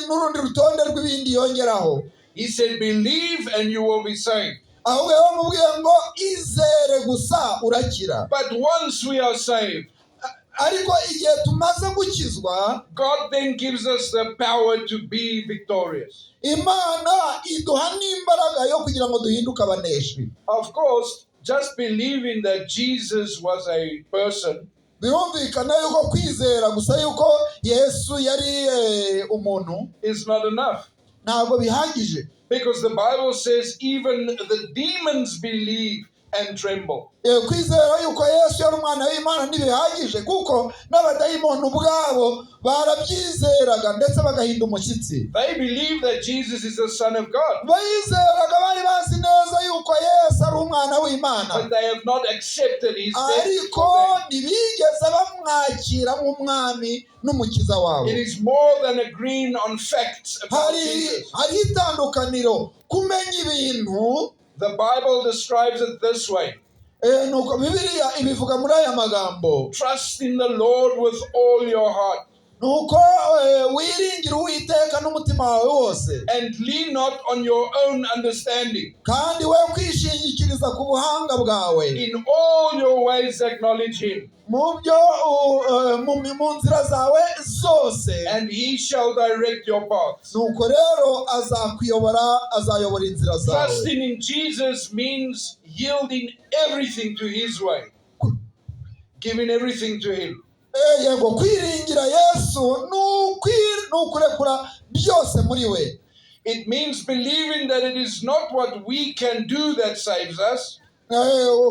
n'urundi rutonde rw'ibindi yongeraho.
He said, "Believe and you will be saved."
Ahubwo yaramubwiye ngo izere gusa urakira.
But once we are saved,
Ariko igihe tumaze gukizwa,
God then gives us the power to be victorious.
Imana iduha n'imbaraga yo kugira ngo duhinduke abaneshi.
Of course, just believing that Jesus was a person
Birumvikana yuko kwizera gusa yuko Yesu yari umuntu
is not enough.
ntabwo bihagije.
Because the Bible says even the demons believe and tremble.
Kwizera yuko Yesu yari umwana w'Imana ntibihagije, kuko n'abadayimoni ubwabo barabyizeraga ndetse bagahinda umushyitsi.
They believe that Jesus is the Son of God,
Bayizeraga, bari bazi neza yuko Yesu ari umwana w'Imana,
but they have not accepted his death
ariko
for them.
ntibigeze bamwakira nk'umwami n'umukiza wabo.
It is more than agreeing on facts about
Hari
Jesus.
hari itandukaniro kumenya ibintu.
The Bible describes it this way:
Nuko Bibiliya ibivuga muri aya magambo:
Trust in the Lord with all your heart
Nuko wiringire Uwiteka n'umutima wawe wose,
and lean not on your own understanding.
kandi we kwishingikiriza ku buhanga bwawe.
In all your ways acknowledge him,
Mu byo mu nzira zawe zose,
and he shall direct your paths.
nuko rero azakuyobora, azayobora inzira zawe.
Trusting in Jesus means yielding everything to his way, giving everything to him.
Yego, kwiringira Yesu ni ukurekura byose muri we.
It means believing that it is not what we can do that saves us,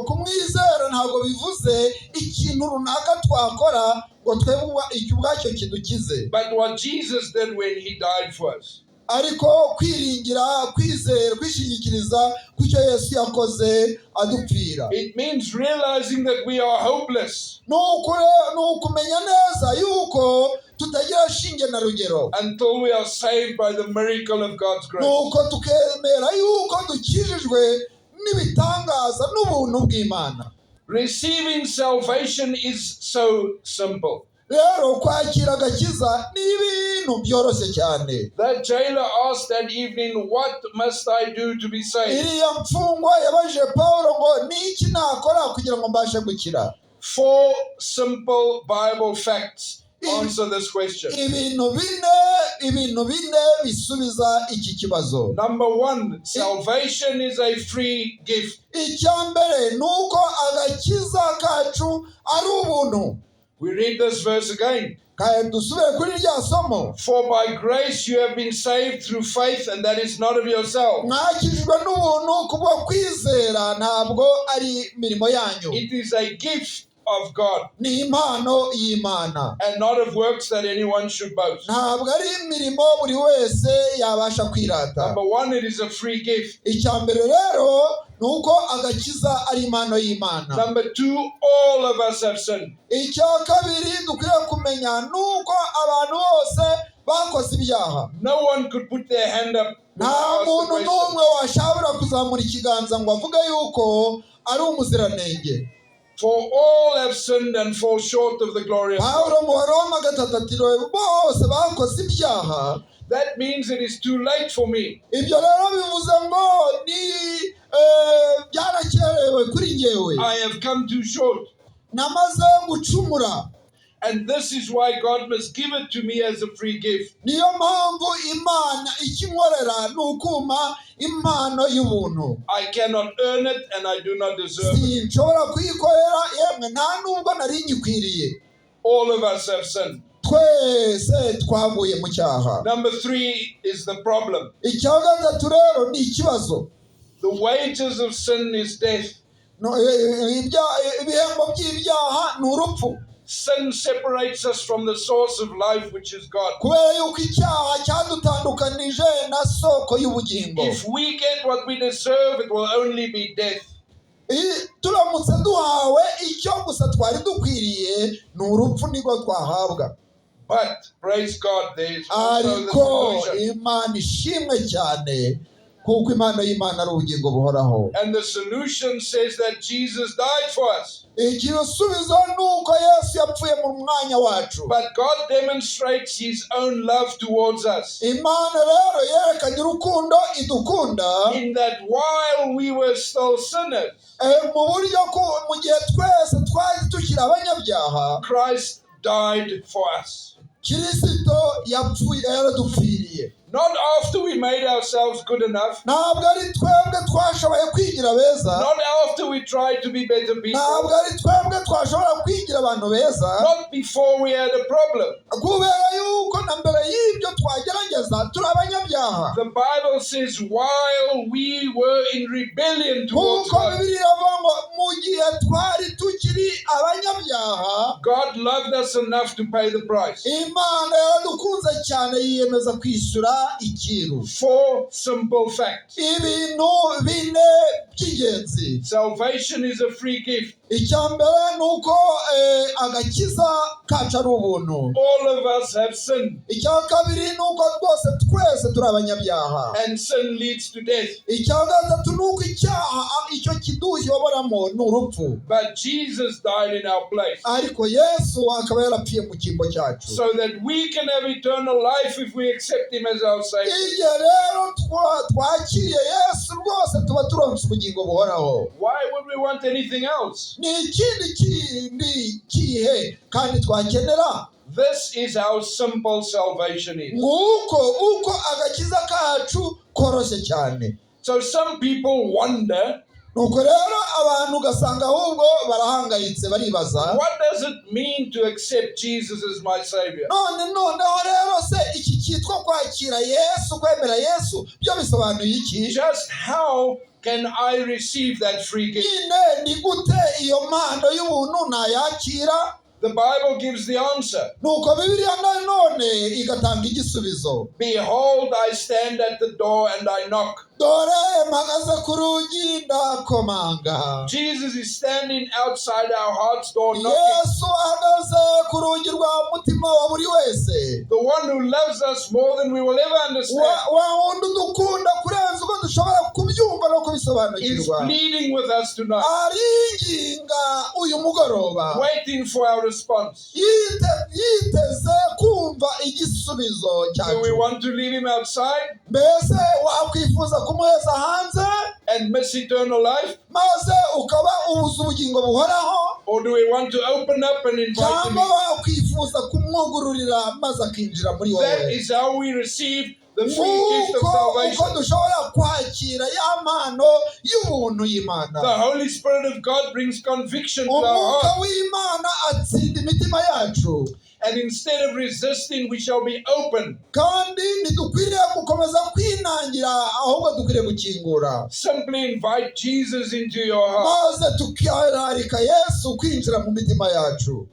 Kumwizera ntabwo bivuze ikintu runaka twakora ngo twebwe icyo ubwacyo kidukize,
but what Jesus did when he died for us.
ariko kwiringira, kwizera, kwishingikiriza ku cyo Yesu yakoze adupfira.
It means realizing that we are hopeless
Ni ukumenya neza yuko tutagira shinge na rugero
until we are saved by the miracle of God's grace.
nuko tukemera yuko dukijijwe n'ibitangaza n'ubuntu bw'Imana.
Receiving salvation is so simple.
Rero kwakira agakiza ni ibintu byoroshye cyane.
That jailer asked that evening, "What must I do to be saved?"
Iriya mfungwa yabajije Pawulo ngo ni iki nakora kugira ngo mbashe gukira?
Four simple Bible facts answer this question.
Ibintu bine bisubiza iki kibazo.
Number one, salvation is a free gift.
Icya mbere ni uko agakiza kacu ari ubuntu.
We read this verse again.
Kandi dusubire kuri rya somo.
For by grace you have been saved through faith, and that is not of yourself.
Mwakijwe n'ubuntu kubwo kwizera, ntabwo ari imirimo yanyu.
It is a gift of God,
Ni impano y'Imana,
and not of works that anyone should boast.
ntabwo ari imirimo buri wese yabasha kwirata.
Number one, it is a free gift.
Icya mbere rero ni uko agakiza ari impano y'Imana.
Number two, all of us have sinned.
Icya kabiri dukwiye kumenya ni uko abantu bose bakoze ibyaha.
No one could put their hand up when
Nta
I asked the
muntu
question.
n'umwe washobora kuzamura ikiganza ngo avuge yuko ari umuziranenge.
For all have sinned and fall short of the glory of God.
Pawulo mu Baroma 3 ati bose bakoze ibyaha.
That means it is too late for me.
Ibyo rero bivuze ngo ni byarakerewe kuri njyewe.
I have come too short.
Namaze gucumura.
And this is why God must give it to me as a free gift.
Niyo mpamvu Imana ikinkorera ni ukumpa impano y'ubuntu.
I cannot earn it and I do not deserve it.
Sinshobora kuyikorera, yemwe nta nubwo nari nyikwiriye.
All of us have sinned.
Twese twaguye mu cyaha.
Number three is the problem.
Icya gatatu rero ni ikibazo.
The wages of sin is death.
No, ibihembo by'ibyaha ni urupfu.
Sin separates us from the source of life, which is God.
Kubera yuko icyaha cyadutandukanije na soko y'ubugingo.
If we get what we deserve, it will only be death.
Turamutse duhawe icyo gusa twari dukwiriye, ni urupfu nirwo twahabwa.
But praise God, there is also the
Ariko
solution.
Imana ishimwe cyane, kuko impano y'Imana ari ubugingo buhoraho.
And the solution says that Jesus died for us.
Igisubizo ni uko Yesu yapfuye mu mwanya wacu.
But God demonstrates his own love towards us
Imana rero yerekanye urukundo idukunda
in that while we were still sinners,
mu buryo ko mu gihe twese twari tukiri abanyabyaha,
Christ died for us.
Kirisito yapfuye, yaradupfiriye.
Not after we made ourselves good enough,
Ntabwo ari twebwe twashoboye kwigira beza,
not after we tried to be better people,
ntabwo ari twebwe twashobora kwigira abantu beza,
not before we had a problem.
kubera yuko na mbere y'ibyo twagerageza turi abanyabyaha.
The Bible says, while we were in rebellion towards
Nk'uko
God,
Bibiliya iravuga ngo mu gihe twari tukiri abanyabyaha,
God loved us enough to pay the price.
Imana yaradukunze cyane yiyemeza kwishyura icyiru.
Four simple facts.
Ibintu bine by'ingenzi.
Salvation is a free gift.
Icya mbere ni uko agakiza kacu ari ubuntu.
All of us have sinned,
Icya kabiri ni uko rwose twese turi abanyabyaha,
and sin leads to death.
Icya gatatu ni uko icyaha icyo kiduyoboramo ni urupfu.
But Jesus died in our place
Ariko Yesu akaba yarapfuye mu cyimbo cyacu,
so that we can have eternal life if we accept Him as our Savior.
Igihe rero twakiriye Yesu, rwose tuba turonse ubugingo buhoraho.
Why would we want anything else?
Ni ikindi kindi kihe kandi twakenera?
This is how simple salvation is.
Nguko uko agakiza kacu koroshye cyane.
So some people wonder,
Nuko rero abantu ugasanga ahubwo barahangayitse, baribaza,
what does it mean to accept Jesus as my Savior?
None noneho rero se iki cyitwa kwakira Yesu, kwemera Yesu, byo bisobanuye iki?
Just how can I receive that free gift?
Nyine ni gute iyo mpano y'ubuntu nayakira?
The Bible gives the answer.
Nuko Bibiliya nanone igatanga igisubizo.
Behold, I stand at the door and I knock.
Dore mpagaze ku rugi ndakomanga.
Jesus is standing outside our heart's door knocking.
Yesu ahagaze ku rugi rwa mutima wa buri wese.
The one who loves us more than we will ever understand
Wa wundi udukunda kurenza uko dushobora kubyumva no
is
kubisobanukirwa
pleading with us tonight,
aringinga uyu mugoroba,
waiting for our response.
Yiteze kumva igisubizo
Do we
cyacu.
want to leave him outside
Mbese wakwifuza kumuheza hanze
and miss eternal life?
maze ukaba ubuze ubugingo buhoraho,
Or do we want to open up and invite him
cyangwa
in?
wakwifuza kumwugururira maze akinjira muri
That
wowe?
is how we receive the free gift of
Nguko uko
salvation.
dushobora kwakira ya mpano y'ubuntu y'Imana.
The Holy Spirit of God brings conviction to our
Umwuka
heart.
w'Imana atsinda imitima yacu.
And instead of resisting, we shall be open.
Kandi ntidukwiriye gukomeza kwinangira, ahubwo dukwiriye gukingura.
Simply invite Jesus into your heart.
Maze tukararika Yesu kwinjira mu mitima yacu.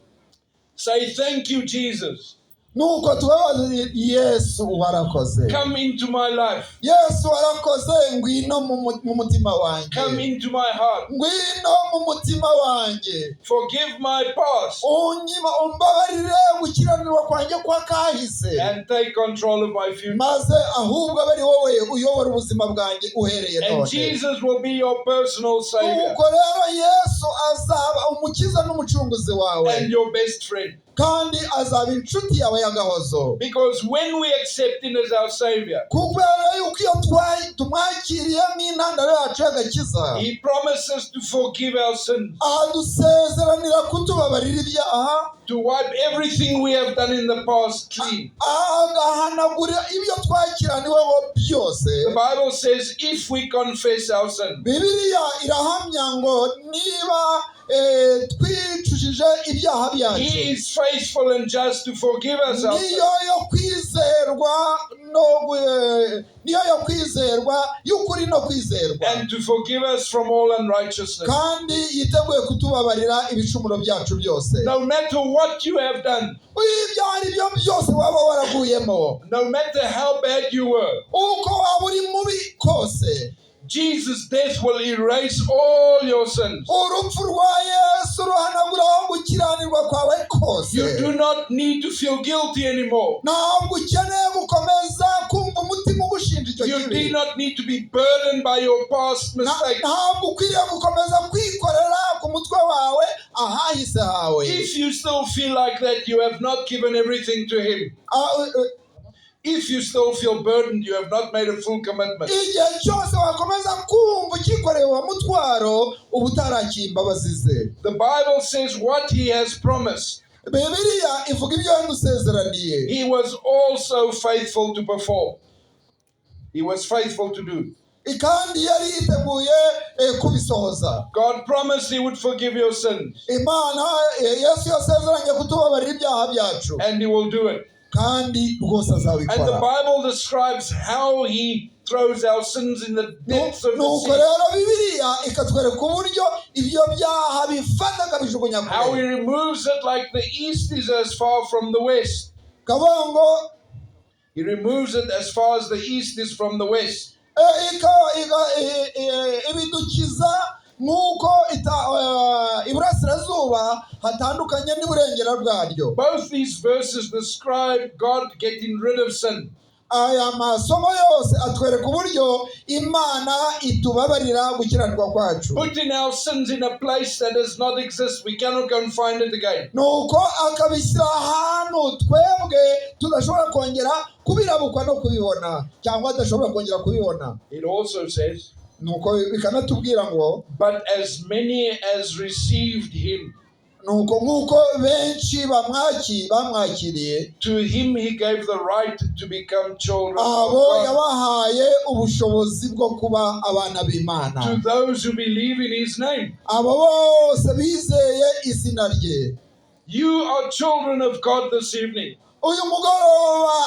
Say, "Thank you, Jesus.
Nuko tubabaza: "Yesu, warakoze.
Come into my life.
Yesu, warakoze, ngwino mu mutima wanjye.
Come into my heart.
Ngwino mu mutima wanjye.
Forgive my past
Unyima umbabarire gukiranirwa kwanjye kwa kahise,
and take control of my future."
maze ahubwo abe ari wowe uyobora ubuzima bwanjye uhereye
And
none."
Jesus will be your personal Savior
Nuko rero Yesu azaba umukiza n'umucunguzi wawe
and your best friend.
kandi azaba inshuti yawe y'agahozo.
Because when we accept Him as our Savior,
Kubera yuko iyo tumwakiriye nk'intandaro yacu y'agakiza,
He promises to forgive our sins,
adusezeranira kutubabarira ibyaha,
to wipe everything we have done in the past clean.
Agahanagura ibyo twakiraniweho byose.
The Bible says if we confess our sin,
Bibiliya irahamya ngo niba twicujije ibyaha byacu,
He is faithful and just to forgive us our sins
niyo yo kwizerwa no niyo yo kwizerwa y'ukuri no kwizerwa
and to forgive us from all unrighteousness.
Kandi yiteguye kutubabarira ibicumuro byacu byose.
No matter what you have done,
Ibyo ari byo byose waba waraguyemo,
no matter how bad you were,
uko waba uri mubi kose,
Jesus' death will erase all your sins.
Urupfu rwa Yesu ruhanaguraho gukiranirwa kwawe kose.
You do not need to feel guilty anymore.
Ntabwo ukeneye gukomeza kumva umutima ugushinja icyo
You do
kibi.
Not need to be burdened by your past mistakes.
Ntabwo ukwiriye gukomeza kwikorera ku mutwe wawe ahahise hawe.
If you still feel like that, you have not given everything to Him.
Ah,
If you still feel burdened, you have not made a full commitment.
Igihe cyose wakomeza kumva ukikoreye uwo mutwaro, uba utarakiye imbabazi ze.
The Bible says what He has promised,
Bibiliya ivuga ibyo yadusezeraniye,
He was also faithful to perform. He was faithful to do.
Kandi yari yiteguye kubisohoza.
God promised He would forgive your sins,
Imana, Yesu yasezeranye kutubabarira ibyaha byacu,
and He will do it.
Kandi rwose
And the
azabikora.
Bible describes how He throws our sins in the depths of the
Nuko
sea.
rero Bibiliya ikatwereka uburyo ibyo byaha bifata akabijugunya
How He
kure.
removes it like the east is as far from the west.
Kavuga ngo
He removes it as far as the east is from the west.
Ibidukiza nk'uko iburasirazuba hatandukanye n'iburengera bwaryo.
Both these verses describe God getting rid of sin.
Aya masomo yose atwereka uburyo Imana itubabarira gukiranirwa kwacu,
Putting our sins in a place that does not exist. We cannot go and find it again.
Nuko akabishyira ahantu twebwe tudashobora kongera kubirabukwa no kubibona cyangwa adashobora kongera kubibona.
It also says,
Nuko bikanatubwira ngo,
"But as many as received him,
nuko nk'uko benshi bamwakiriye,
to him he gave the right to become children of
abo
God."
yabahaye ubushobozi bwo kuba abana b'Imana.
To those who believe in his name.
Abo bose bizeye izina rye.
You are children of God this evening.
Uyu mugoroba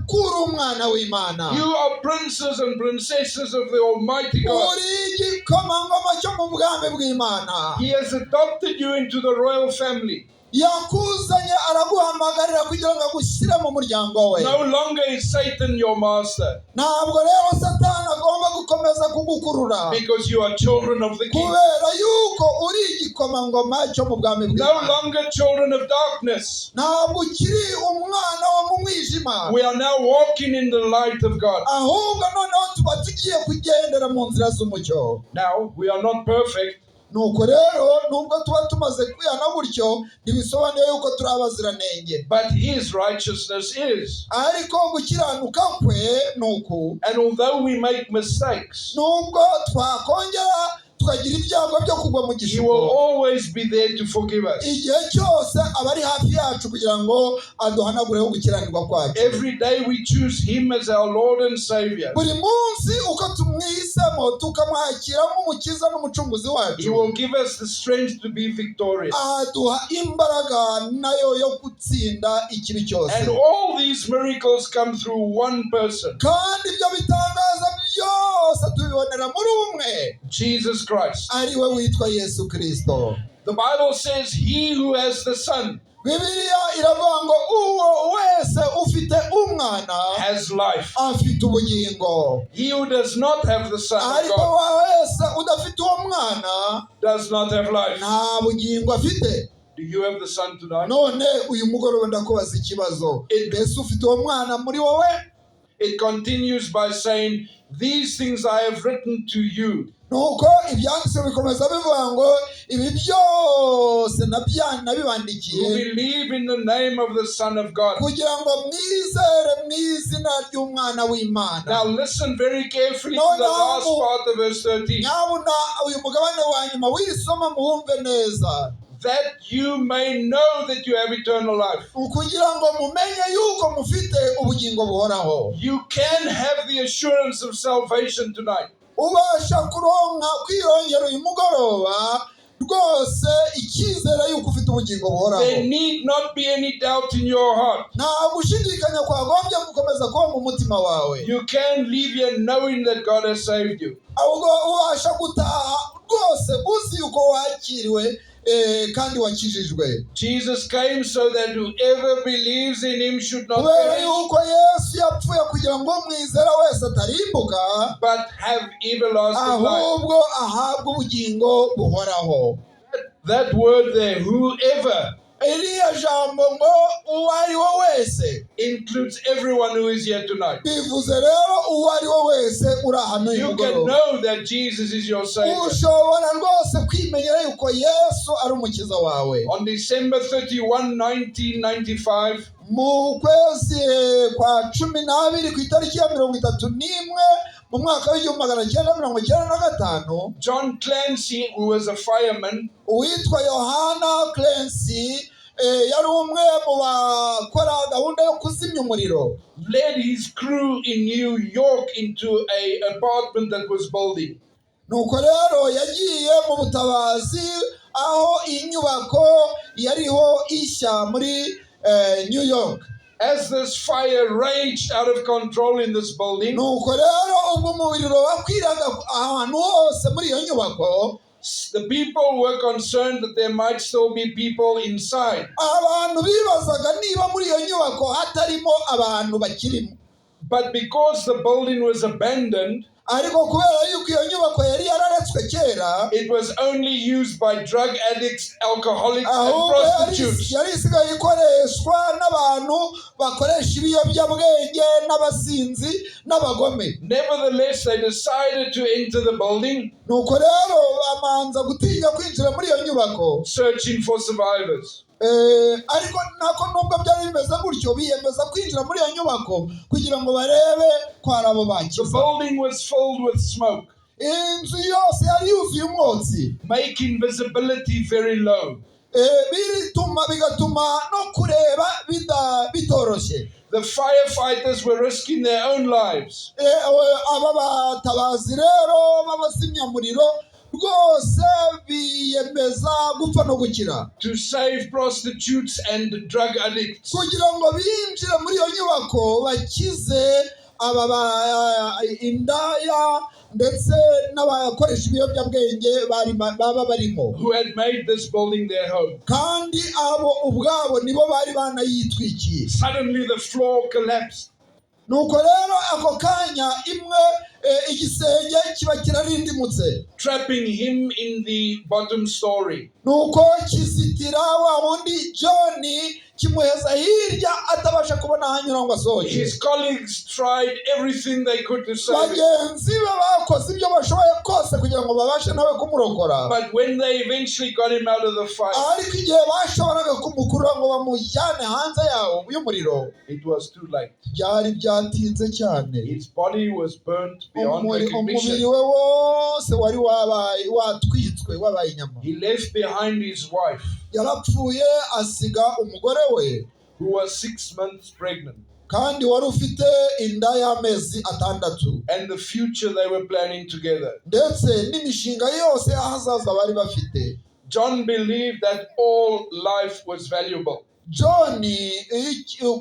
kuri umwana w'Imana.
You are princes and princesses of the Almighty God.
Uri igikomangoma cyo mu bwami bw'Imana.
He has adopted you into the royal family.
Yakuzanye araguhamagarira kugira ngo agushyire mu muryango we.
No longer is Satan your master
Ntabwo rero Satani agomba gukomeza kugukurura,
because you are children of the King.
kubera yuko uri igikomangoma cyo mu bwami
No
bw'Imana.
Longer children of darkness.
Ntabwo ukiri umwana wo mu mwijima.
We are now walking in the light of God.
Ahubwo noneho tuba tugiye kugendera mu nzira z'umucyo.
Now, we are not perfect,
Nuko rero nubwo tuba tumaze kwihana gutyo, ntibisobanuye yuko turi abaziranenge,
but his righteousness is.
Ariko gukiranuka kwe ni uku.
And although we make mistakes,
Nubwo twakongera tukagira ibyago byo kugwa mu
he
gishuko,
will always be there to forgive us.
Igihe cyose aba ari hafi yacu kugira ngo aduhanagureho gukiranirwa kwacu.
Every day we choose him as our Lord and Savior.
Buri munsi uko tumwisemo tukamwakira nk'umukiza n'umucunguzi
He
wacu,
will give us the strength to be victorious.
Aduha imbaraga nayo yo gutsinda ikibi cyose.
And all these miracles come through one person,
Kandi ibyo bitangaza byose tubibonera muri umwe,
Jesus Christ.
Ari we witwa Yesu Kirisito.
The Bible says, "He who has the Son
Bibiliya iravuga ngo uwo wese ufite umwana
has life.
Afite ubugingo.
He who does not have the Son of
Ariko
God
wese udafite uwo mwana
does not have life."
nta bugingo afite.
Do you have the Son tonight?
None uyu mugoroba ndakubaza ikibazo, mbese ufite uwo mwana muri wowe?
It continues by saying, "These things I have written to you
Nuko ibyanditswe bikomeza bivuga ngo ibi byose nabibandikiye
who believe in the name of the Son of God."
kugira ngo mwizere mu izina ry'umwana w'Imana.
Now listen very carefully to
No,
the
no.
last part of verse 13.
Nyabuna uyu mugabane wa nyuma w'iri somo muwumve neza.
"That you may know that you have eternal life."
Kugira ngo mumenye yuko mufite ubugingo buhoraho.
You can have the assurance of salvation tonight.
Ubasha kuronka kwirongera uyu mugoroba. Rwose icyizere yuko ufite ubugingo buhoraho.
There need not be any doubt in your heart.
Nta gushidikanya kwagombye gukomeza kuba mu mutima wawe.
You can leave here knowing that God has saved you.
Ahubwo ubasha gutaha rwose uzi yuko wakiriwe kandi wakijijwe.
Jesus came so that whoever believes in him should not
Kubera
perish,
yuko Yesu yapfuye kugira ngo umwizera wese atarimbuka,
but have everlasting life.
ahubwo ahabwe ubugingo buhoraho.
That word there, whoever,
Iriya jambo ngo uwo ari we wese,
includes everyone who is here tonight.
Bivuze rero uwo ari we wese uri ahantu uyu
You can
mugoroba.
know that Jesus is your Savior.
Ushobora rwose kwimenyera yuko Yesu ari umukiza wawe.
On December 31, 1995,
Mu kwezi kwa 12 ku itariki ya 31 mu mwaka w'1995,
John Clancy, who was a fireman,
uwitwa Yohana Clancy yari umwe mu bakora gahunda yo kuzimya umuriro,
led his crew in New York into a apartment that was building.
Nuko rero yagiye mu butabazi aho inyubako yariho ishya muri New York.
As this fire raged out of control in this building,
Nuko rero ubwo umuriro wakwiraga ahantu hose muri iyo nyubako,
the people were concerned that there might still be people inside.
Abantu bibazaga niba muri iyo nyubako hatarimo abantu bakirimo.
But because the building was abandoned,
Ariko kubera yuko iyo nyubako yari yararetswe kera,
it was only used by drug addicts, alcoholics, and
ahubwo yari
prostitutes.
yari isigaye ikoreshwa n'abantu bakoresha ibiyobyabwenge n'abasinzi n'abagome.
Nevertheless, they decided to enter the building,
Nuko rero bamanza gutinya kwinjira muri iyo nyubako,
searching for survivors.
Ariko nako nubwo byari bimeze gutyo biyemeza kwinjira muri iyo nyubako kugira ngo barebe ko hari abo
The
bakiza.
building was filled with smoke,
Inzu yose yari yuzuye umwotsi,
making visibility very low.
Bituma bigatuma no kureba bitoroshye.
The firefighters were risking their own lives
Aba batabazi rero b'abazimyamuriro rwose biyemeza gupfa no gukira
to save prostitutes and drug addicts.
Kugira ngo binjire muri iyo nyubako bakize aba indaya ndetse n'abakoresha ibiyobyabwenge baba barimo,
who had made this building their home.
Kandi abo ubwabo nibo bari banayitwikiye.
Suddenly, the floor collapsed.
Nuko rero ako kanya imwe igisenge kiba kirarindimutse,
trapping him in the bottom story.
Nuko kizitira wa wundi John kimuheza hirya atabasha kubona aho anyura ngo asohoke.
His colleagues tried everything they could to save him.
Bagenzi be bakoze ibyo bashoboye kose kugira ngo babashe nawe kumurokora.
But when they eventually got him out of the fire,
Ariko igihe bashoboraga kumukurura ngo bamujyane hanze yawo y'umuriro,
it was too late.
Byari byatinze cyane.
His body was burnt beyond
Umubiri
recognition.
we wose wari wabaye watwitswe wabaye inyama.
He left behind his wife,
Yarapfuye asiga umugore we,
who was 6 months pregnant,
kandi wari ufite inda y'amezi 6,
and the future they were planning together.
Ndetse n'imishinga yose y'ahazaza bari bafite.
John believed that all life was valuable.
John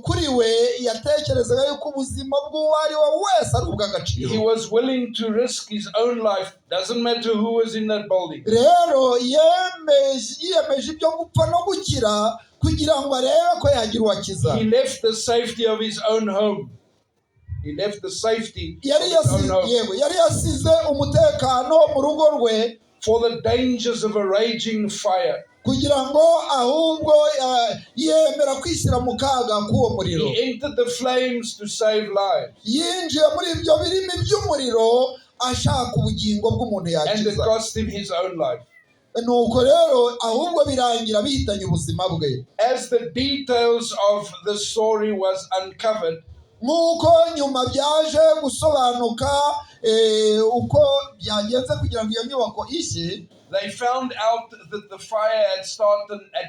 kuri we yatekerezaga yuko ubuzima bw'uwo ari we wese ari ubw'agaciro.
He was willing to risk his own life, doesn't matter who was in that building,
Rero yiyemeje ibyo gupfa no gukira kugira ngo arebe ko yagira uwakiza.
He left the safety of his own home. He left the safety
Yari
of his own
yasize
home
yego yari yasize umutekano mu rugo rwe
for the dangers of a raging fire.
Kugira ngo ahubwo yemera kwishyira mu kaga k'uwo muriro.
He entered the flames to save lives,
Yinjiye muri ibyo birimi by'umuriro ashaka ubugingo bw'umuntu
and it
yakiza.
Cost him his own life.
Nuko rero ahubwo birangira bihitanye ubuzima bwe.
As the details of the story was uncovered,
Nk'uko nyuma byaje gusobanuka uko byagenze kugira ngo iyo nyubako ishye,
they found out that the fire had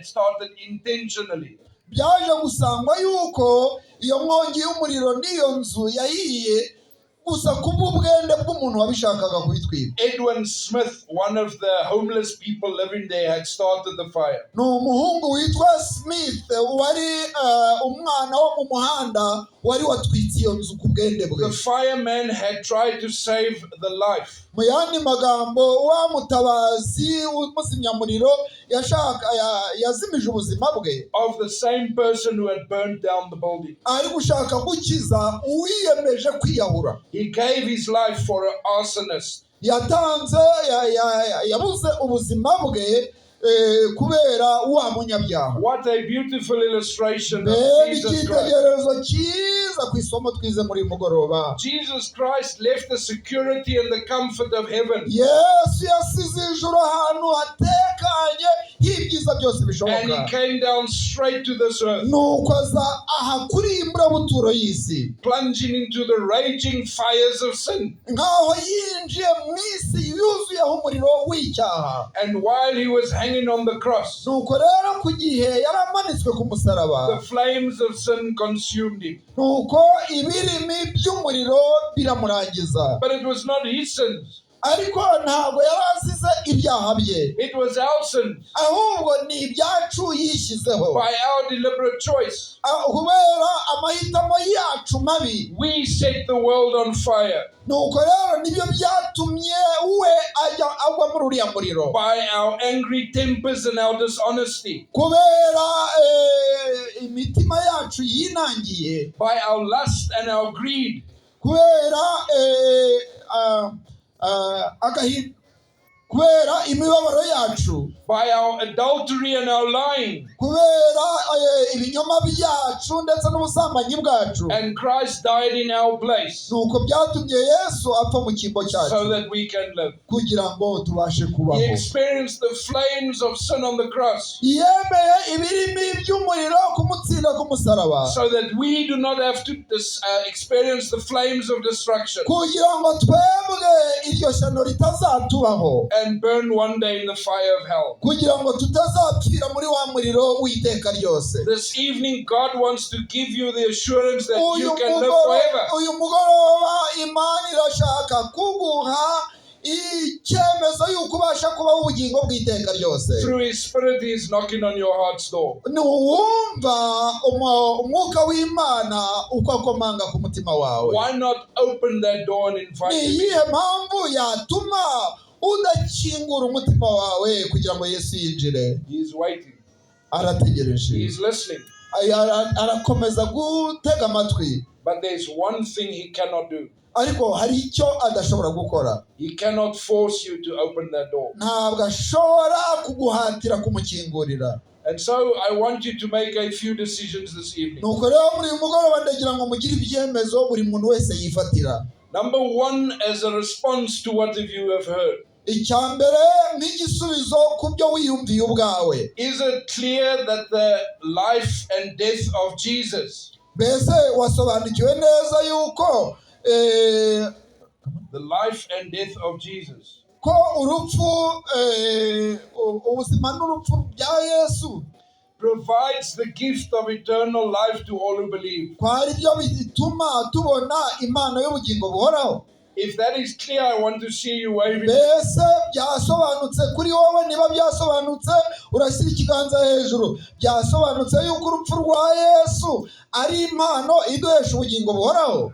started intentionally.
Byaje gusangwa yuko iyo nkongi y'umuriro n'iyo nzu yahiye Gusa kubw'ubwende bw'umuntu wabishakaga kubitwika.
Edwin Smith, one of the homeless people living there, had started the fire.
Ni umuhungu witwa Smith wari umwana wo mu muhanda wari watwitse iyo nzu ku bwende bwe.
The fireman had tried to save the life.
Mu yandi magambo, wa mutabazi w'umuzimyamuriro yashaka yazimije ubuzima bwe
of the same person who had burned down the building.
Ari gushaka gukiza uwiyemeje kwiyahura.
He gave his life for an arsonist.
Yatanze yabuze ubuzima bwe kubera wa munyabyaha.
What a beautiful illustration of
Mbega
Jesus Christ.
icyitegererezo cyiza ku isomo twize muri uyu mugoroba!
Jesus Christ left the security and the comfort of heaven
Yesu yasize ijuru ahantu hatekanye h'ibyiza byose
and
bishoboka,
he came down straight to this earth,
nuko aza aha kuri iyi mburabuturo y'isi,
plunging into the raging fires of sin.
nk'aho yinjiye mu isi yuzuyeho umuriro w'icyaha.
And while he was hanging on the cross,
Nuko rero ku gihe yari amanitswe ku musaraba,
the flames of sin consumed him.
Nuko ibirimi by'umuriro biramurangiza.
But it was not his sins,
Ariko ntabwo yari azize ibyaha bye,
it was our sins.
Ahubwo ni ibyacu yishyizeho.
By our deliberate choice,
Kubera amahitamo yacu mabi,
we set the world on fire.
Nuko rero nibyo byatumye we ajya agwa muri uriya muriro.
By our angry tempers and our dishonesty,
Kubera imitima yacu yinangiye,
by our lust and our greed,
kubera agahinda, kubera imibabaro yacu,
by our adultery and our lying.
Kubera ibinyoma byacu ndetse n'ubusambanyi bwacu.
And Christ died in our place
Nuko byatumye Yesu apfa mu cyimbo cyacu
so that we can live.
Kugira ngo tubashe kubaho.
He experienced the flames of sin on the cross
Yemeye ibirimi by'umuriro kumutsinda ku musaraba
so that we do not have to experience the flames of destruction
kugira ngo twebwe iryo shyano ritazatubaho
and burn one day in the fire of hell.
Kugira ngo tutazapfira muri wa muriro w'iteka ryose.
This evening, God wants to give you the assurance that
Uyu
you can live forever.
Uyu mugoroba Imana irashaka kuguha icyemezo y'uko ubasha kubaho ubugingo bw'iteka ryose.
Through His Spirit, He is knocking on your heart's door.
Ntiwumva umwuka w'Imana uko akomanga ku mutima wawe?
Why not open that door and invite
Ni
Him?
iyihe mpamvu yatuma udakingura umutima wawe kugira ngo Yesu yinjire?
He is waiting.
Arategereje.
He is listening.
Arakomeza gutega amatwi.
But there's one thing He cannot do.
Ariko hari icyo adashobora gukora.
He cannot force you to open that door.
Ntabwo ashobora kuguhatira kumukingurira.
And so I want you to make a few decisions this evening.
Nuko rero muri uyu mugoroba ndagira ngo mugire ibyemezo buri muntu wese yifatira.
Number one, as a response to what you have heard,
Icya mbere, nk'igisubizo ku byo wiyumviye ubwawe,
is it clear that the life and death of Jesus,
mbese wasobanukiwe neza yuko
the life and death of Jesus,
ko urupfu ubuzima n'urupfu bya Yesu
provides the gift of eternal life to all who believe?
ko ari byo bituma tubona impano y'ubugingo buhoraho?
If that is clear, I want to see you waving.
Mbese byasobanutse kuri wowe? Niba byasobanutse, urashyira ikiganza hejuru. Byasobanutse yuko urupfu rwa Yesu ari impano iduhesha ubugingo buhoraho?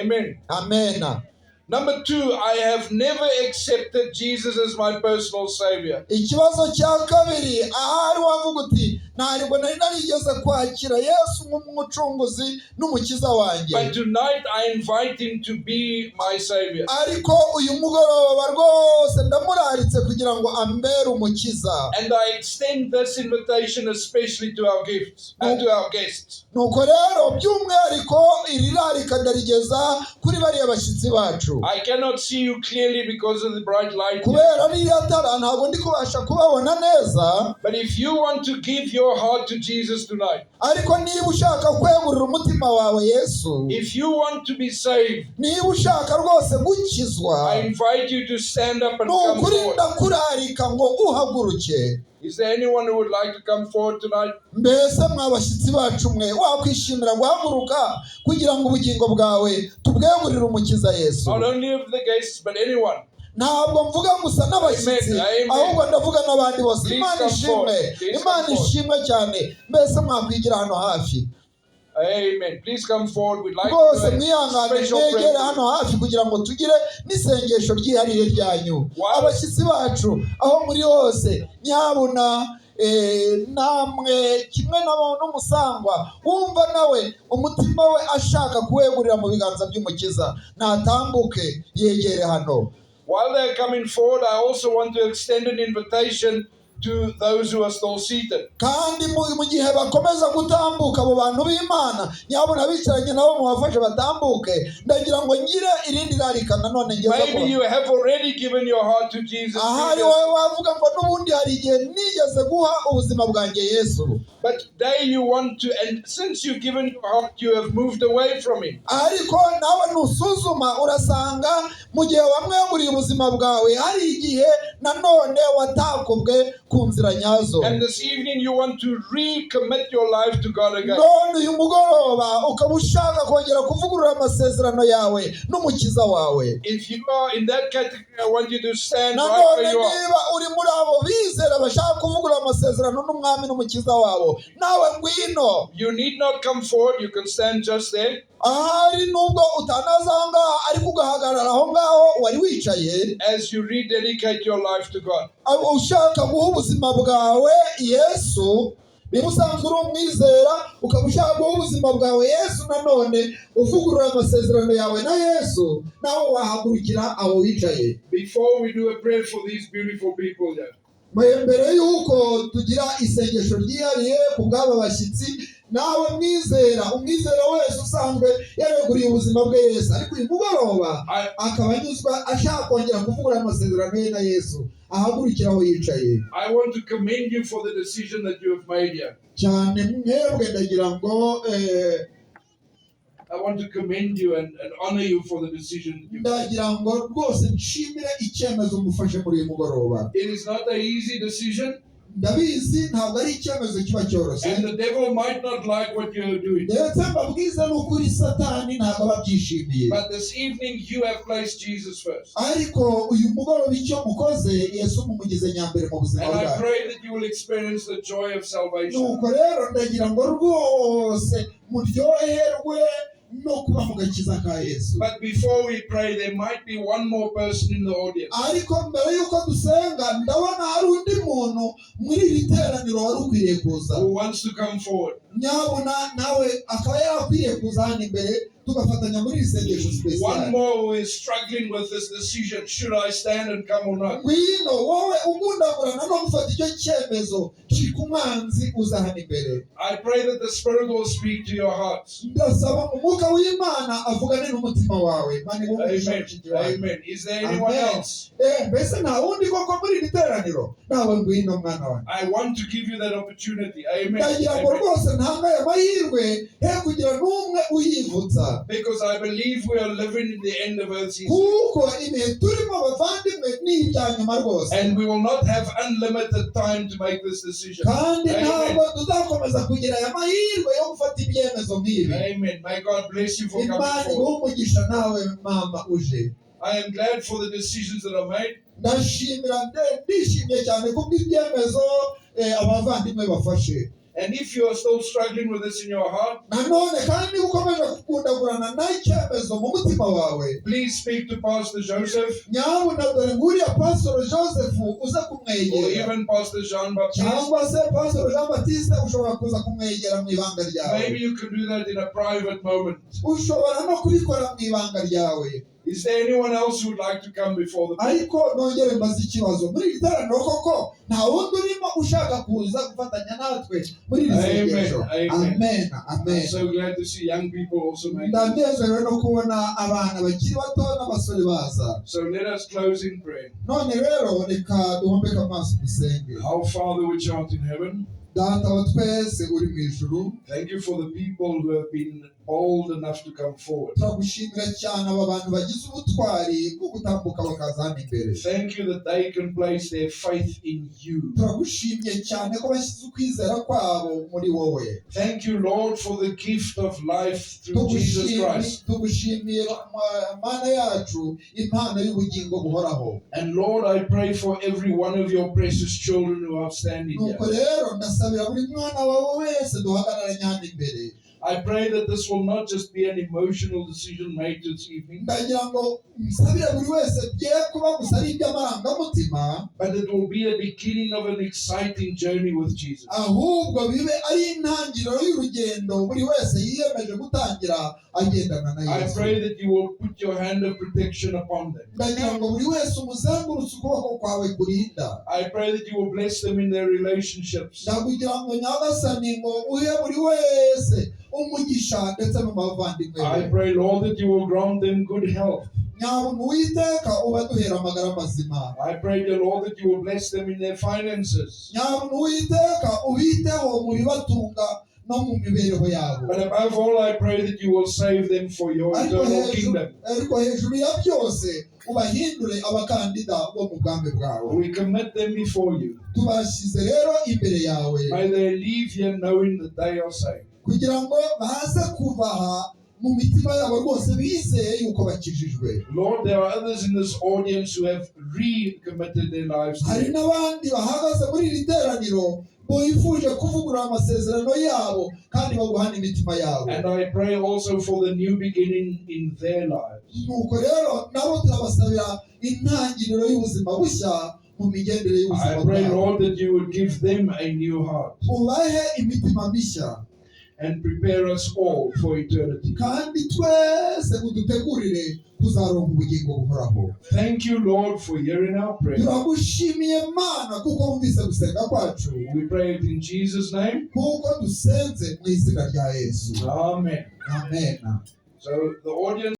Amen.
Amena.
Number two, I have never accepted Jesus as my personal Savior.
Ikibazo cya kabiri, ahari wavuga uti ntabwo nari narigeze kwakira Yesu nk'umucunguzi n'umukiza wanjye,
But tonight I invite him to be my Savior.
Ariko uyu mugoroba rwose ndamuraritse kugira ngo ambere umukiza.
And I extend this invitation especially to our gifts and to our guests.
Nuko rero by'umwihariko iri rarika ndarigeza kuri bariya bashyitsi bacu.
I cannot see you clearly because of the bright light here.
Kubera ririya tara ntabwo ndi kubasha kubabona neza.
But if you want to give your your heart to Jesus tonight,
Ariko niba ushaka kwegurira umutima wawe Yesu,
if you want to be saved,
niba ushaka rwose gukizwa,
I invite you to stand up and
ni
come
ukuri
forward.
Ndakurarika ngo uhaguruke.
Is there anyone who would like to come forward tonight?
Mbese mwa bashyitsi bacu mwe, wakwishimira guhaguruka kugira ngo ubugingo bwawe tubwegurire Umukiza Yesu?
Not only of the guests, but anyone.
Ntabwo mvuga gusa n'abashyitsi,
Amen, amen.
ahubwo ndavuga n'abandi bose.
Please
Imana
come
ishimwe.
Forward. Please
Imana
come forward.
ishimwe cyane. Mbese mwakwigira hano hafi?
Amen. Please come forward. We'd like
Rwose
to do a
mwihangane,
special
mwegere
prayer.
hano hafi kugira ngo tugire n'isengesho ryihariye ryanyu.
Wow.
Abashyitsi bacu aho muri hose, nyabuna namwe kimwe n'umusangwa wumva nawe umutima we ashaka kuwegurira mu biganza by'Umukiza, natambuke yegere hano.
While they're coming forward, I also want to extend an invitation to those who are still seated.
Kandi mu gihe bakomeza gutambuka abo bantu b'Imana, nyabuna bicaranye nabo mubafashe batambuke, ndagira ngo ngire irindi rarika nanone ngeze
Maybe
ku
you have already given your heart to Jesus
ahari
previously,
wowe wavuga ngo n'ubundi hari igihe nigeze guha ubuzima bwanjye Yesu,
but today you want to, and since you've given your heart, you have moved away from Him.
Ariko nawe nusuzuma urasanga mu gihe wamweguriye ubuzima bwawe hari igihe nanone watakobwe ku nzira nyazo.
And this evening you want to recommit your life to God again.
None uyu mugoroba ukaba ushaka kongera kuvugurura amasezerano yawe n'Umukiza wawe.
If you are in that category, I want you to stand right
Nanone
where you are.
niba uri muri abo bizera bashaka kuvugurura amasezerano n'Umwami n'Umukiza wabo, nawe ngwino.
You need not come forward, you can stand just there.
Ahari nubwo utanaza aho ngaho, ariko ugahagarara aho ngaho wari wicaye
as you rededicate your life to God.
Abo ushaka guha ubuzima bwawe Yesu, niba usanzwe uri umwizera ukaba ushaka guha ubuzima bwawe Yesu nanone uvugurura amasezerano yawe na Yesu, nawe wahagurukira aho wicaye.
Before we do a prayer for these beautiful people here.
Mbere y'uko tugira isengesho ryihariye ku bw'aba bashyitsi, nawe mwizera, umwizera wese usanzwe yareguriye ubuzima bwe Yesu, ariko uyu mugoroba akaba anyuzwa ashaka kongera kuvugurura amasezerano ye na Yesu, ahagurukira aho yicaye.
I want to commend you for the decision that you have made here.
Cyane mwebwe ndagira ngo
I want to commend you and honor you for the decision that you made.
Ndagira ngo rwose nshimire icyemezo mufashe muri uyu mugoroba.
It is not an easy decision,
Ndabizi ntabwo ari icyemezo kiba cyoroshye,
and the devil might not like what you're doing.
Ndetse mbabwize n'ukuri Satani ntabwo aba abyishimiye.
But this evening, you have placed Jesus first.
Ariko uyu mugoroba icyo mukoze, Yesu mumugize nyambere mu buzima
And I
bwawe.
Pray that you will experience the joy of salvation.
Nuko rero ndagira ngo rwose muryoherwe no kuba mu gakiza ka Yesu.
But before we pray, there might be one more person in the audience
Ariko mbere y'uko dusenga, ndabona hari undi muntu muri iri teraniro wari ukwiriye kuza
who wants to come forward.
Nyabuna nawe akaba yarakwiriye kuza hano imbere tugafatanya muri iri sengesho
One
spécial.
More who is struggling with this decision: should I stand and come or not?
Ngwino wowe ugundagurana no gufata icyo cyemezo, cika umwanzi uza hano imbere.
I pray that the Spirit will speak to your hearts.
Ndasaba Umwuka w'Imana avugane n'umutima wawe. Imana iguhe umugisha,
Amen.
mushiki wanjye.
Amen. Is there anyone
Amen.
Else?
Mbese nta wundi koko muri iri teraniro? Nawe ngwino, mwana wanjye.
I want to give you that opportunity. Amen.
Ndagira ngo
Amen.
rwose ntange aya mahirwe he kugira n'umwe uyivutsa.
Because I believe we are living in the end of earth's history.
Kuko ibihe turimo, bavandimwe, ni ibya nyuma rwose.
And we will not have unlimited time to make this decision.
Kandi
Amen.
Ntabwo tuzakomeza kugira aya mahirwe yo gufata ibyemezo nk'ibi.
Amen. May God bless you for coming
Imana
forward.
Iguhe umugisha nawe mama uje.
I am glad for the decisions that are made.
Ndashimira ndishimye cyane kubw'ibyemezo abavandimwe bafashe.
And if you are still struggling with this in your heart,
Nanone kandi niba ukomeje gukundagurana n'icyemezo mu mutima wawe,
please speak to Pastor Joseph
nyabuna dore nguriya Pastor Joseph uze
or
kumwegera,
even Pastor Jean Baptiste.
Cyangwa se Pastor Jean Baptiste ushobora kuza kumwegera mu ibanga ryawe.
Maybe you can do that in a private moment.
Ushobora no kubikora mu ibanga ryawe.
Is there anyone else who would like to come before the
Ariko nongere mbaze ikibazo: muri iri teraniro koko nta wundi urimo ushaka kuza gufatanya natwe muri iri
Amen,
sengesho?
Amen.
Amen, amen.
I'm so glad to see young people also making it.
Ndanezerewe no kubona abana bakiri bato n'abasore baza.
So let us close in prayer.
None rero reka duhombeke amaso dusenge.
Our Father which art in heaven,
Data wa twese uri mu ijuru,
thank you for the people who have been bold enough to come forward.
Turagushimira cyane aba bantu bagize ubutwari bwo gutambuka bakaza hano imbere.
Thank you that they can place their faith in you.
Turagushimye cyane ko bashyize ukwizera kwabo muri wowe.
Thank you, Lord, for the gift of life through Jesus Christ.
Tugushimiye Mana yacu impano y'ubugingo buhoraho.
And Lord, I pray for every one of your precious children who are standing here.
Nuko rero ndasabira buri mwana wawe wese duhagararanye hano imbere.
I pray that this will not just be an emotional decision made this evening,
Ndagira ngo nsabire buri wese bye kuba gusa ari iby'amarangamutima,
but it will be a beginning of an exciting journey with Jesus.
Ahubwo bibe ari intangiriro y'urugendo buri wese yiyemeje gutangira agendana na
I
Yesu.
Pray that you will put your hand of protection upon them.
Ndagira ngo buri wese umuzengurutse ukuboko kwawe kurinda.
I pray that you will bless them in their relationships.
Ndakugira ngo Nyagasani ngo uhe buri wese umugisha ndetse no mu bavandimwe
I
be.
Pray, Lord, that you will grant them good health.
Nyabuna Uwiteka ubaduhera amagara mazima.
I pray, dear Lord, that you will bless them in their finances.
Nyabuna Uwiteka ubiteho mu bibatunga no mu mibereho yabo.
But above all, I pray that you will save them for your
Ariko
eternal
hejuru,
kingdom.
Ariko hejuru ya byose ubahindure abakandida bo mu bwami bwawe.
We commit them before you.
Tubashyize rero imbere yawe.
May they leave here knowing that they are saved.
Kugira ngo baze kuva aha mu mitima yabo rwose bizeye yuko bakijijwe.
Lord, there are others in this audience who have recommitted their lives to
Hari
you.
N'abandi bahagaze muri iri teraniro bifuje kuvugurura amasezerano yabo kandi baguhana imitima yabo.
And I pray also for the new beginning in their lives.
Nuko rero nabo turabasabira intangiriro y'ubuzima bushya mu migendere y'ubuzima
I pray,
bwabo.
Lord, that you would give them a new heart
Ubahe imitima mishya
and prepare us all for eternity.
Kandi twese udutegurire kuzaronka ubugingo buhoraho.
Thank you, Lord, for hearing our prayer.
Turagushimiye Mana kuko wumvise gusenga kwacu.
We pray it in Jesus' name.
Kuko dusenze mu izina rya Yesu.
Amen.
Amen.
So the audience.